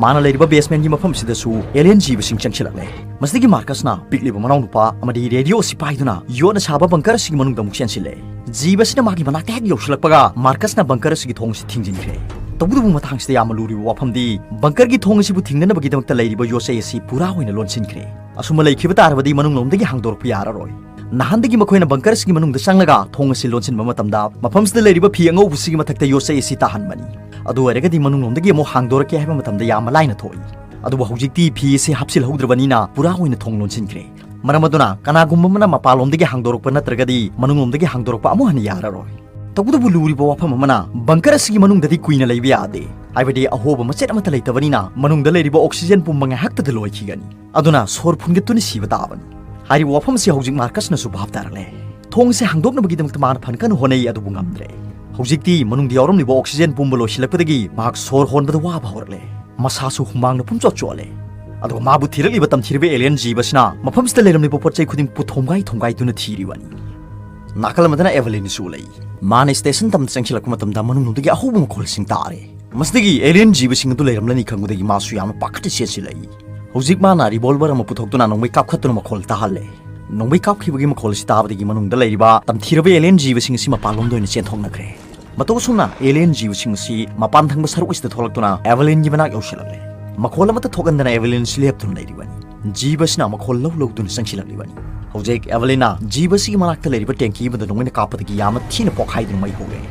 ꯃꯥꯅ ꯂꯩꯔꯤꯕ ꯕꯦꯁꯃꯦꯟꯒꯤ ꯃꯐꯝꯁꯤꯗꯁꯨ ꯑꯦꯂꯤꯌꯟ ꯖꯤꯕꯁꯤꯡ ꯆꯪꯁꯤꯜꯂꯛꯂꯦ꯫ ꯃꯁꯤꯗꯒꯤ ꯃꯥꯔꯀꯁꯅ ꯄꯤꯛꯂꯤꯕ ꯃꯅꯥꯎꯅꯨꯄꯥ ꯑꯃꯗꯤ ꯔꯦꯗꯤꯑꯣ ꯑꯁꯤ ꯄꯥꯏꯗꯨꯅ ꯌꯣꯠꯅ ꯁꯥꯕ ꯕꯪꯀꯔ ꯑꯁꯤꯒꯤ ꯃꯅꯨꯡꯗ ꯑꯃꯨꯛ ꯆꯦꯟꯁꯤꯜꯂꯦ꯫ ꯖꯤꯕꯁꯤꯅ ꯃꯥꯒꯤ ꯃꯅꯥꯛꯇ ꯍꯦꯛ ꯌꯧꯁꯤꯜꯂꯛꯄꯒ ꯃꯥꯔꯀꯁꯅ ꯕꯪꯀꯔ ꯑꯁꯤꯒꯤ ꯊꯣꯡ ꯑꯁꯤ ꯊꯤꯡꯖꯤꯟꯈ꯭ꯔꯦ꯫ ꯇꯧꯕꯇꯕꯨ ꯃꯇꯥꯡꯁꯤꯗ ꯌꯥꯝꯅ ꯂꯨꯔꯤꯕ ꯋꯥꯐꯝꯗꯤ ꯕꯪꯀꯔꯒꯤ ꯊꯣꯡ ꯑꯁꯤꯕꯨ ꯊꯤꯡꯅꯅꯕꯒꯤꯗꯃꯛꯇ ꯂꯩꯔꯤꯕ ꯌꯣꯠꯆꯩ ꯑꯁꯤ ꯄꯨꯔꯥ ꯑꯣꯏꯅ ꯂꯣꯟꯁꯤꯟꯈ꯭ꯔꯦ꯫ ꯑꯁꯨꯝꯅ ꯂꯩꯈꯤꯕ ꯇꯥꯔꯕꯗꯤ ꯃꯅꯨꯡꯂꯣꯝꯗꯒꯤ ꯍꯥꯡꯗꯣꯔꯛꯄ ꯌꯥꯔꯔꯣꯏ꯫ ꯅꯍꯥꯟꯗꯒꯤ ꯃꯈꯣꯏꯅ ꯕꯪꯀꯔ ꯑꯁꯤꯒꯤ ꯃꯅꯨꯡꯗ ꯆꯪꯂꯒ ꯊꯣꯡ ꯑꯁꯤ ꯂꯣꯟꯁꯤꯟꯕ ꯃꯇꯝꯗ ꯃꯐꯝꯁꯤꯗ ꯂꯩꯔꯤꯕ ꯐꯤ ꯑꯉꯧꯕꯁꯤꯒꯤ ꯃꯊꯛꯇ ꯌꯣꯠꯆꯩ ꯑꯁꯤ ꯇꯥꯍꯟꯕꯅꯤ꯫ ꯑꯗꯨ ꯑꯣꯏꯔꯒꯗꯤ ꯃꯅꯨꯡꯂꯣꯝꯗꯒꯤ ꯑꯃꯨꯛ ꯍꯥꯡꯗꯣꯔꯛꯀꯦ ꯍꯥꯏꯕ ꯃꯇꯝꯗ ꯌꯥꯝꯅ ꯂꯥꯏꯅ ꯊꯣꯛꯏ꯫ ꯑꯗꯨꯕꯨ ꯍꯧꯖꯤꯛꯇꯤ ꯐꯤ ꯑꯁꯤ ꯍꯥꯞꯆꯤꯜꯍꯧꯗ꯭ꯔꯕꯅꯤꯅ ꯄꯨꯔꯥ ꯑꯣꯏꯅ ꯊꯣꯡ ꯂꯣꯟꯁꯤꯟꯈ꯭ꯔꯦ꯫ ꯃꯔꯝ ꯑꯗꯨꯅ ꯀꯅꯥꯒꯨꯝꯕ ꯑꯃꯅ ꯃꯄꯥꯟꯂꯣꯝꯗꯒꯤ ꯍꯥꯡꯗꯣꯔꯛꯄ ꯅꯠꯇ꯭ꯔꯒꯗꯤ ꯃꯅꯨꯡꯂꯣꯝꯗꯒꯤ ꯍꯥꯡꯗꯣꯔꯛꯄ ꯑꯃꯨꯛ ꯍꯟꯅ ꯌꯥꯔꯔꯣꯏ꯫ ꯇꯧꯕꯇꯕꯨ ꯂꯨꯔꯤꯕ ꯋꯥꯐꯝ ꯑꯃꯅ, ꯕꯪꯀꯔ ꯑꯁꯤꯒꯤ ꯃꯅꯨꯡꯗꯗꯤ ꯀꯨꯏꯅ ꯂꯩꯕ ꯌꯥꯗꯦ꯫ ꯍꯥꯏꯕꯗꯤ ꯑꯍꯣꯕ ꯃꯆꯦꯠ ꯑꯃꯠꯇ ꯂꯩꯇꯕꯅꯤꯅ ꯃꯅꯨꯡꯗ ꯂꯩꯔꯤꯕ ꯑꯣꯛꯁꯤꯖꯦꯟ ꯄꯨꯝꯕ ꯉꯥꯏꯍꯥꯛꯇꯗ ꯂꯣꯏꯈꯤꯒꯅꯤ꯫ ꯑꯗꯨꯅ ꯁꯣꯔ ꯐꯨꯟꯒꯠꯇꯨꯅ ꯁꯤꯕ ꯇꯥꯕꯅꯤ꯫ ꯍꯥꯏꯔꯤꯕ ꯋꯥꯐꯝ ꯑꯁꯤ ꯍꯧꯖꯤꯛ ꯃꯥꯔꯀꯁꯅꯁꯨ ꯚꯥꯞ ꯇꯥꯔꯛꯂꯦ꯫ ꯊꯣꯡ ꯑꯁꯤ ꯍꯥꯡꯗꯣꯛꯅꯕꯒꯤꯗꯃꯛꯇ ꯃꯥꯅ ꯐꯅ ꯀꯟꯅ ꯍꯣꯠꯅꯩ, ꯑꯗꯨꯕꯨ ꯉꯝꯗ꯭ꯔꯦ꯫ ꯍꯧꯖꯤꯛꯇꯤ ꯃꯅꯨꯡꯗ ꯌꯥꯎꯔꯝꯂꯤꯕ ꯑꯣꯛꯁꯤꯖꯦꯟ ꯄꯨꯝꯕ ꯂꯣꯏꯁꯤꯜꯂꯛꯄꯗꯒꯤ ꯃꯍꯥꯛ ꯁꯣꯔ ꯍꯣꯟꯕꯗ ꯋꯥꯕ ꯍꯧꯔꯛꯂꯦ꯫ ꯃꯁꯥꯁꯨ ꯍꯨꯃꯥꯡꯅ ꯄꯨꯝꯆꯣꯠ ꯆꯣꯠꯂꯦ꯫ ꯑꯗꯨꯒ ꯃꯥꯕꯨ ꯊꯤꯔꯛꯂꯤꯕ ꯇꯝꯊꯤꯔꯕ ꯑꯦꯂꯤꯌꯟ ꯖꯤꯕꯁꯤꯅ ꯃꯐꯝꯁꯤꯗ ꯂꯩꯔꯝꯂꯤꯕ ꯄꯣꯠ ꯆꯩ ꯈꯨꯗꯤꯡ ꯄꯨꯊꯣꯝꯒꯥꯏ ꯊꯣꯝꯒꯥꯏꯗꯨꯅ ꯊꯤꯔꯤꯕꯅꯤ꯫ ꯅꯥꯀꯜ ꯑꯃꯗꯅ ꯑꯦꯚꯦꯂꯤꯟꯁꯨ ꯂꯩ꯫ ꯃꯥꯅ ꯁ꯭ꯇꯦꯁꯟ ꯇꯝꯅ ꯆꯪꯁꯤꯜꯂꯛꯄ ꯃꯇꯝꯗ ꯃꯅꯨꯡꯂꯣꯝꯗꯒꯤ ꯑꯍꯧꯕ ꯃꯈꯣꯜꯁꯤꯡ ꯇꯥꯔꯦ꯫ ꯃꯁꯤꯗꯒꯤ ꯑꯦꯂꯤꯌꯟ ꯖꯤꯕꯁꯤꯡ ꯑꯗꯨ ꯂꯩꯔꯝꯂꯅꯤ ꯈꯪꯕꯗꯒꯤ ꯃꯥꯁꯨ ꯌꯥꯝꯅ ꯄꯥꯈꯠꯅ ꯆꯦꯟꯁꯤꯜꯂꯛꯏ꯫ ꯍꯧꯖꯤꯛ ꯃꯥꯅ ꯔꯤꯚꯣꯜꯚꯔ ꯑꯃ ꯄꯨꯊꯣꯛꯇꯨꯅ ꯅꯣꯡꯃꯩ ꯀꯥꯞꯈꯠꯇꯨꯅ ꯃꯈꯣꯜ ꯇꯥꯍꯜꯂꯦ꯫ ꯅꯣꯡꯃꯩ ꯀꯥꯞꯈꯤꯕꯒꯤ ꯃꯈꯣꯜ ꯑꯁꯤ ꯇꯥꯕꯗꯒꯤ ꯃꯅꯨꯡꯗ ꯂꯩꯔꯤꯕ ꯇꯝꯊꯤꯔꯕ ꯑꯦꯂꯤꯌꯟ ꯖꯤꯕꯁꯤꯡ ꯑꯁꯤ ꯃꯄꯥꯟꯂꯣꯝꯗ ꯑꯣꯏꯅ ꯆꯦꯟꯊꯣꯛꯅꯈ꯭ꯔꯦ꯫ ꯃꯇꯧ ꯑꯁꯨꯝꯅ ꯑꯦꯂꯤꯌꯟ ꯖꯤꯕꯁꯤꯡ ꯑꯁꯤ ꯃꯄꯥꯟ ꯊꯪꯕ ꯁꯔꯨꯛ ꯑꯁꯤꯗ ꯊꯣꯛꯂꯛꯇꯨꯅ ꯑꯦꯚꯦꯂꯤꯟꯒꯤ ꯃꯅꯥꯛ ꯌꯧꯁꯤꯜꯂꯛꯂꯦ꯫ ꯃꯈꯣꯜ ꯑꯃꯠꯇ ꯊꯣꯛꯍꯟꯗꯅ ꯑꯦꯚꯦꯂꯤꯟ ꯑꯁꯤ ꯂꯦꯞꯇꯨꯅ ꯂꯩꯔꯤꯕꯅꯤ꯫ ꯖꯤꯕ ꯑꯁꯤꯅ ꯃꯈꯣꯜ ꯂꯧ ꯂꯧꯗꯨꯅ ꯆꯪꯁꯤꯜꯂꯛꯂꯤꯕꯅꯤ꯫ ꯍꯧꯖꯤꯛ ꯑꯦꯚꯦꯂꯤꯟꯅ ꯖꯤꯕ ꯑꯁꯤꯒꯤ ꯃꯅꯥꯛꯇ ꯂꯩꯔꯤꯕ ꯇꯦꯡꯀꯤ ꯑꯃꯗ ꯅꯣꯡꯃꯩꯅ ꯀꯥꯞꯄꯗꯒꯤ ꯌꯥꯝꯅ ꯊꯤꯅ ꯄꯣꯛꯈꯥꯏꯗꯨꯅ ꯃꯩ ꯍꯧꯔꯦ꯫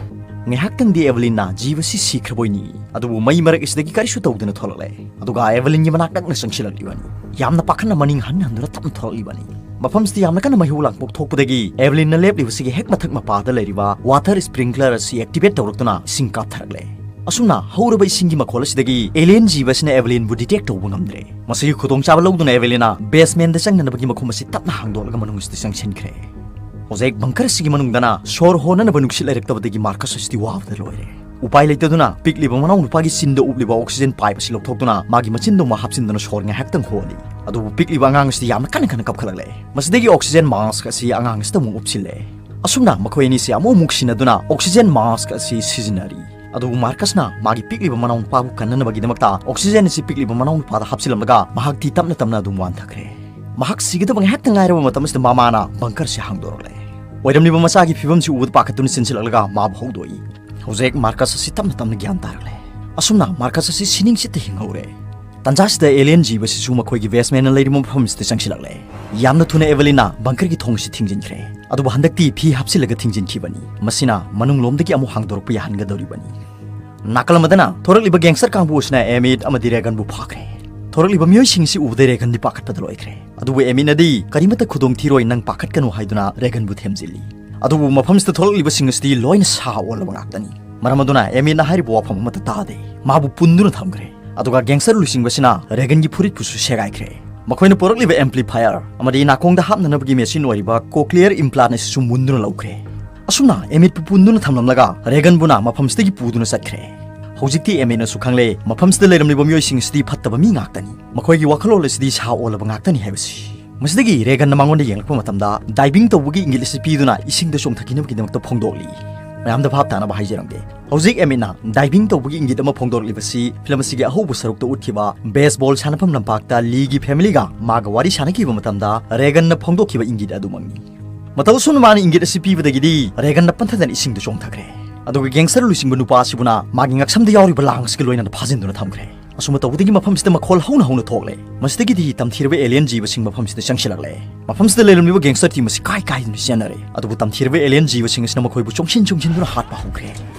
ꯉꯥꯏꯍꯥꯛꯇꯪꯗꯤ ꯑꯦꯚꯦꯂꯤꯟꯅ ꯖꯤꯕ ꯑꯁꯤ ꯁꯤꯈ꯭ꯔꯕꯣꯏ ꯅꯤꯡꯏ, ꯑꯗꯨꯕꯨ ꯃꯩ ꯃꯔꯛ ꯑꯁꯤꯗꯒꯤ ꯀꯔꯤꯁꯨ ꯇꯧꯗꯅ ꯊꯣꯛꯂꯛꯂꯦ꯫ ꯑꯗꯨꯒ ꯑꯦꯚꯦꯂꯤꯟꯒꯤ ꯃꯅꯥꯛ ꯅꯛꯅ ꯆꯪꯁꯤꯜꯂꯛꯂꯤꯕꯅꯤ꯫ ꯌꯥꯝꯅ ꯄꯥꯈꯠꯅ ꯃꯅꯤꯡ ꯍꯟ ꯍꯟꯗꯨꯅ ꯇꯞꯅ ꯊꯣꯛꯂꯛꯂꯤꯕꯅꯤ꯫ ꯃꯐꯝꯁꯤꯗ ꯌꯥꯝꯅ ꯀꯟꯅ ꯃꯩꯍꯧ ꯂꯥꯡꯄꯣꯛ ꯊꯣꯛꯄꯗꯒꯤ ꯑꯦꯚꯦꯂꯤꯟꯅ ꯂꯦꯞꯂꯤꯕꯁꯤꯒꯤ ꯍꯦꯛ ꯃꯊꯛ ꯃꯄꯥꯗ ꯂꯩꯔꯤꯕ ꯋꯥꯇꯔ ꯁ꯭ꯄ꯭ꯔꯤꯡꯀ꯭ꯂꯔ ꯑꯁꯤ ꯑꯦꯛꯇꯤꯚꯦꯠ ꯇꯧꯔꯛꯇꯨꯅ ꯏꯁꯤꯡ ꯀꯥꯞꯊꯔꯛꯂꯦ꯫ ꯑꯁꯨꯝꯅ ꯍꯧꯔꯕ ꯏꯁꯤꯡꯒꯤ ꯃꯈꯣꯜ ꯑꯁꯤꯗꯒꯤ ꯑꯦꯂꯤꯌꯟ ꯖꯤꯕ ꯑꯁꯤꯅ ꯑꯦꯚꯦꯂꯤꯟꯕꯨ ꯗꯤꯇꯦꯛ ꯇꯧꯕ ꯉꯝꯗ꯭ꯔꯦ꯫ ꯃꯁꯤꯒꯤ ꯈꯨꯗꯣꯡꯆꯥꯕ ꯂꯧꯗꯨꯅ ꯑꯦꯚꯦꯂꯤꯟꯅ ꯕꯦꯁꯃꯦꯟꯗ ꯆꯪꯅꯅꯕꯒꯤ ꯃꯈꯨꯝ ꯑꯁꯤ ꯇꯞꯅ ꯍꯥꯡꯗꯣꯛꯂꯒ ꯃꯅꯨꯡ ꯑꯁꯤꯗ ꯆꯪꯁꯤꯟꯈ꯭ꯔꯦ꯫ ꯍꯧꯖꯤꯛ ꯕꯪꯀꯔ ꯑꯁꯤꯒꯤ ꯃꯅꯨꯡꯗꯅ ꯁꯣꯔ ꯍꯣꯟꯅꯅꯕ ꯅꯨꯡꯁꯤꯠ ꯂꯩꯔꯛꯇꯕꯗꯒꯤ ꯃꯥꯔꯀꯁ ꯑꯁꯤꯗꯤ ꯋꯥꯕꯗ ꯂꯣꯏꯔꯦ꯫ ꯎꯄꯥꯏ ꯂꯩꯇꯗꯨꯅ ꯄꯤꯛꯂꯤꯕ ꯃꯅꯥꯎꯅꯨꯄꯥꯒꯤ ꯆꯤꯟꯗ ꯎꯞꯂꯤꯕ ꯑꯣꯛꯁꯤꯖꯦꯟ ꯄꯥꯏꯞ ꯑꯁꯤ ꯂꯧꯊꯣꯛꯇꯨꯅ ꯃꯥꯒꯤ ꯃꯆꯤꯟꯗ ꯑꯃꯨꯛ ꯍꯥꯞꯆꯤꯟꯗꯨꯅ ꯁꯣꯔ ꯉꯥꯏꯍꯥꯛꯇꯪ ꯍꯣꯜꯂꯤ꯫ ꯑꯗꯨꯕꯨ ꯄꯤꯛꯂꯤꯕ ꯑꯉꯥꯡ ꯑꯁꯤꯗꯤ ꯌꯥꯝꯅ ꯀꯟꯅ ꯀꯟꯅ ꯀꯞꯈꯠꯂꯛꯂꯦ꯫ ꯃꯁꯤꯗꯒꯤ ꯑꯣꯛꯁꯤꯖꯦꯟ ꯃꯥꯁꯛ ꯑꯁꯤ ꯑꯉꯥꯡ ꯑꯁꯤꯗ ꯑꯃꯨꯛ ꯎꯞꯁꯤꯜꯂꯦ꯫ ꯑꯁꯨꯝꯅ ꯃꯈꯣꯏ ꯑꯅꯤꯁꯤ ꯑꯃꯨꯛ ꯑꯃꯨꯛ ꯁꯤꯟꯅꯗꯨꯅ ꯑꯣꯛꯁꯤꯖꯦꯟ ꯃꯥꯁꯛ ꯑꯁꯤ ꯁꯤꯖꯤꯟꯅꯔꯤ꯫ ꯑꯗꯨꯕꯨ ꯃꯥꯔꯀꯁꯅ ꯃꯥꯒꯤ ꯄꯤꯛꯂꯤꯕ ꯃꯅꯥꯎꯅꯨꯄꯥꯕꯨ ꯀꯟꯅꯅꯕꯒꯤꯗꯃꯛꯇ ꯑꯣꯛꯁꯤꯖꯦꯟ ꯑꯁꯤ ꯄꯤꯛꯂꯤꯕ ꯃꯅꯥꯎꯅꯨꯄꯥꯗ ꯍꯥꯞꯆꯤꯜꯂꯝꯂꯒ ꯃꯍꯥꯛꯇꯤ ꯇꯞꯅ ꯇꯞꯅ ꯑꯗꯨꯝ ꯋꯥꯟꯊꯈ꯭ꯔꯦ꯫ ꯃꯍꯥꯛ ꯁꯤꯒꯗꯕ ꯉꯥꯏꯍꯥꯛꯇ ꯉꯥꯏꯔꯕ ꯃꯇꯝ ꯑꯁꯤꯗ ꯃꯃꯥꯅ ꯕꯪꯀꯔꯁꯤ ꯍꯥꯡꯗꯣꯔꯛꯂꯦ꯫ ꯑꯣꯏꯔꯝꯂꯤꯕ ꯃꯆꯥꯒꯤ ꯐꯤꯕꯝꯁꯤ ꯎꯕꯗ ꯄꯥꯈꯠꯇꯨꯅ ꯆꯦꯟꯁꯤꯜꯂꯛꯂꯒ ꯃꯥꯕꯨ ꯍꯧꯗꯣꯛꯏ꯫ ꯍꯧꯖꯤꯛ ꯃꯥꯔꯀꯁ ꯑꯁꯤ ꯇꯞꯅ ꯇꯞꯅ ꯒ꯭ꯌꯥꯟ ꯇꯥꯔꯛꯂꯦ꯫ ꯑꯁꯨꯝꯅ ꯃꯥꯔꯀꯁ ꯑꯁꯤ ꯁꯤꯅꯤꯡꯁꯤꯠꯇ ꯍꯤꯡꯍꯧꯔꯦ꯫ ꯇꯟꯖꯥꯁꯤꯗ ꯑꯦꯂꯤꯌꯟ ꯖꯤꯕꯁꯤꯁꯨ ꯃꯈꯣꯏꯒꯤ ꯕꯦꯁꯃꯦꯟꯅ ꯂꯩꯔꯤꯕ ꯃꯐꯝꯁꯤꯗ ꯆꯪꯁꯤꯜꯂꯛꯂꯦ꯫ ꯌꯥꯝꯅ ꯊꯨꯅ ꯑꯦꯚꯦꯂꯤꯟꯅ ꯕꯪꯀꯔꯒꯤ ꯊꯣꯡ ꯑꯁꯤ ꯊꯤꯡꯖꯤꯟꯈ꯭ꯔꯦ꯫ ꯑꯗꯨꯕꯨ ꯍꯟꯗꯛꯇꯤ ꯐꯤ ꯍꯥꯞꯆꯤꯜꯂꯒ ꯊꯤꯡꯖꯤꯟꯈꯤꯕꯅꯤ꯫ ꯃꯁꯤꯅ ꯃꯅꯨꯡꯂꯣꯝꯗꯒꯤ ꯑꯃꯨꯛ ꯍꯥꯡꯗꯣꯔꯛꯄ ꯌꯥꯍꯟꯒꯗꯧꯔꯤꯕꯅꯤ꯫ ꯅꯥꯀꯜ ꯑꯃꯗꯅ ꯊꯣꯔꯛꯂꯤꯕ ꯒꯦꯡꯁꯇꯔ ꯀꯥꯡꯕꯨ ꯑꯁꯤꯅ ꯑꯦꯃꯤꯠ ꯑꯃꯗꯤ ꯔꯦꯒꯟꯕꯨ ꯐꯥꯈ꯭ꯔꯦ꯫ ꯊꯣꯔꯛꯂꯤꯕ ꯃꯤꯑꯣꯏꯁꯤꯡ ꯑꯁꯤ ꯎꯕꯗ ꯔꯦꯒꯟꯗꯤ ꯄꯥꯈꯠꯄꯗ ꯂꯣꯏꯈ꯭ꯔꯦ꯫ ꯑꯗꯨꯕꯨ ꯑꯦꯃꯤꯠꯅꯗꯤ "ꯀꯔꯤꯃꯠꯇ ꯈꯨꯗꯣꯡ ꯊꯤꯔꯣꯏ, ꯅꯪ ꯄꯥꯈꯠꯀꯅꯨ" ꯍꯥꯏꯗꯨꯅ ꯔꯦꯒꯟꯕꯨ ꯊꯦꯝꯖꯤꯜꯂꯤ꯫ ꯑꯗꯨꯕꯨ ꯃꯐꯝꯁꯤꯗ ꯊꯣꯛꯂꯛꯂꯤꯕꯁꯤꯡ ꯑꯁꯤꯗꯤ ꯂꯣꯏꯅ ꯁꯥ ꯑꯣꯜꯂꯕ ꯉꯥꯛꯇꯅꯤ꯫ ꯃꯔꯝ ꯑꯗꯨꯅ ꯑꯦꯃꯤꯠꯅ ꯍꯥꯏꯔꯤꯕ ꯋꯥꯐꯝ ꯑꯃꯠꯇ ꯇꯥꯗꯦ꯫ ꯃꯥꯕꯨ ꯄꯨꯟꯗꯨꯅ ꯊꯝꯈ꯭ꯔꯦ꯫ ꯑꯗꯨꯒ ꯒꯦꯡꯁꯇꯔ ꯂꯨꯆꯤꯡꯕꯁꯤꯅ ꯔꯦꯒꯟꯒꯤ ꯐꯨꯔꯤꯠꯄꯨꯁꯨ ꯁꯦꯒꯥꯏꯈ꯭ꯔꯦ꯫ ꯃꯈꯣꯏꯅ ꯄꯨꯔꯛꯂꯤꯕ ꯑꯦꯝꯄ꯭ꯂꯤꯐꯥꯏꯌꯔ ꯑꯃꯗꯤ ꯅꯥꯀꯣꯡꯗ ꯍꯥꯞꯅꯅꯕꯒꯤ ꯃꯦꯆꯤꯟ ꯑꯣꯏꯔꯤꯕ ꯀꯣꯀ꯭ꯂꯤꯌꯔ ꯏꯝꯄ꯭ꯂꯥꯟ ꯑꯁꯤꯁꯨ ꯃꯨꯟꯗꯨꯅ ꯂꯧꯈ꯭ꯔꯦ꯫ ꯑꯁꯨꯝꯅ ꯑꯦꯃꯤꯠꯄꯨ ꯄꯨꯟꯗꯨꯅ ꯊꯝꯂꯝꯂꯒ ꯔꯦꯒꯟꯕꯨꯅ ꯃꯐꯝꯁꯤꯗꯒꯤ ꯄꯨꯗꯨꯅ ꯆꯠꯈ꯭ꯔꯦ꯫ ꯍꯧꯖꯤꯛꯇꯤ ꯑꯦꯃꯤꯠꯅꯁꯨ ꯈꯪꯂꯦ, ꯃꯐꯝꯁꯤꯗ ꯂꯩꯔꯝꯂꯤꯕ ꯃꯤꯑꯣꯏꯁꯤꯡ ꯑꯁꯤꯗꯤ ꯐꯠꯇꯕ ꯃꯤ ꯉꯥꯛꯇꯅꯤ꯫ ꯃꯈꯣꯏꯒꯤ ꯋꯥꯈꯜꯂꯣꯟ ꯑꯁꯤꯗꯤ ꯁꯥ ꯑꯣꯜꯂꯕ ꯉꯥꯛꯇꯅꯤ ꯍꯥꯏꯕꯁꯤ꯫ ꯃꯁꯤꯗꯒꯤ ꯔꯦꯒꯟꯅ ꯃꯉꯣꯟꯗ ꯌꯦꯡꯂꯛꯄ ꯃꯇꯝꯗ ꯗꯥꯏꯚꯤꯡ ꯇꯧꯕꯒꯤ ꯏꯪꯒꯤꯠ ꯑꯁꯤ ꯄꯤꯗꯨꯅ ꯏꯁꯤꯡꯗ ꯆꯣꯡꯊꯈꯤꯅꯕꯒꯤꯗꯃꯛꯇ ꯐꯣꯡꯗꯣꯛꯂꯤ꯫ ꯃꯌꯥꯝꯗ ꯚꯥꯞ ꯇꯥꯅꯕ ꯍꯥꯏꯖꯔꯝꯒꯦ꯫ ꯍꯧꯖꯤꯛ ꯑꯦꯃꯤꯠꯅ ꯗꯥꯏꯚꯤꯡ ꯇꯧꯕꯒꯤ ꯏꯪꯒꯤꯠ ꯑꯃ ꯐꯣꯡꯗꯣꯔꯛꯂꯤꯕꯁꯤ ꯐꯤꯂꯝ ꯑꯁꯤꯒꯤ ꯑꯍꯧꯕ ꯁꯔꯨꯛꯇ ꯎꯠꯈꯤꯕ ꯕꯦꯁꯕꯣꯜ ꯁꯥꯟꯅꯐꯝ ꯂꯝꯄꯥꯛꯇ ꯂꯤꯒꯤ ꯐꯦꯃꯤꯂꯤꯒ ꯃꯥꯒ ꯋꯥꯔꯤ ꯁꯥꯟꯅꯈꯤꯕ ꯃꯇꯝꯗ ꯔꯦꯒꯟꯅ ꯐꯣꯡꯗꯣꯛꯈꯤꯕ ꯏꯪꯒꯤꯠ ꯑꯗꯨꯃꯛꯅꯤ꯫ ꯃꯇꯧ ꯑꯁꯨꯝꯅ ꯃꯥꯅ ꯏꯪꯒꯤꯠ ꯑꯁꯤ ꯄꯤꯕꯗꯒꯤꯗꯤ ꯔꯦꯒꯟꯅ ꯄꯟꯊꯗꯅ ꯏꯁꯤꯡꯗ ꯆꯣꯡꯊꯈ꯭ꯔꯦ꯫ ꯑꯗꯨꯒ ꯒꯦꯡꯁꯇꯔ ꯂꯨꯆꯤꯡꯕ ꯅꯨꯄꯥ ꯑꯁꯤꯕꯨꯅ ꯃꯥꯒꯤ ꯉꯛꯁꯝꯗ ꯌꯥꯎꯔꯤꯕ ꯂꯥꯡ ꯑꯁꯤꯒ ꯂꯣꯏꯅꯅ ꯐꯥꯖꯤꯟꯗꯨꯅ ꯊꯝꯈ꯭ꯔꯦ꯫ ꯑꯁꯨꯝꯅ ꯇꯧꯕꯗꯒꯤ ꯃꯐꯝꯁꯤꯗ ꯃꯈꯣꯜ ꯍꯧꯅ ꯍꯧꯅ ꯊꯣꯛꯂꯦ꯫ ꯃꯁꯤꯗꯒꯤꯗꯤ ꯇꯝꯊꯤꯔꯕ ꯑꯦꯂꯤꯌꯟ ꯖꯤꯕꯁꯤꯡ ꯃꯐꯝꯁꯤꯗ ꯆꯪꯁꯤꯜꯂꯛꯂꯦ꯫ ꯃꯐꯝꯁꯤꯗ ꯂꯩꯔꯝꯂꯤꯕ ꯒꯦꯡꯁꯇꯔ ꯇꯤꯝ ꯑꯁꯤ ꯀꯥꯏ ꯀꯥꯏꯗꯨꯅ ꯆꯦꯟꯅꯔꯦ꯫ ꯑꯗꯨꯕꯨ ꯇꯝꯊꯤꯔꯕ ꯑꯦꯂꯤꯌꯟ ꯖꯤꯕꯁꯤꯡ ꯑꯁꯤꯅ ꯃꯈꯣꯏꯕꯨ ꯆꯣꯡꯁꯤꯟ ꯆꯣꯡꯁꯤꯟꯗꯨꯅ ꯍꯥꯠꯄ ꯍꯧꯈ꯭ꯔꯦ꯫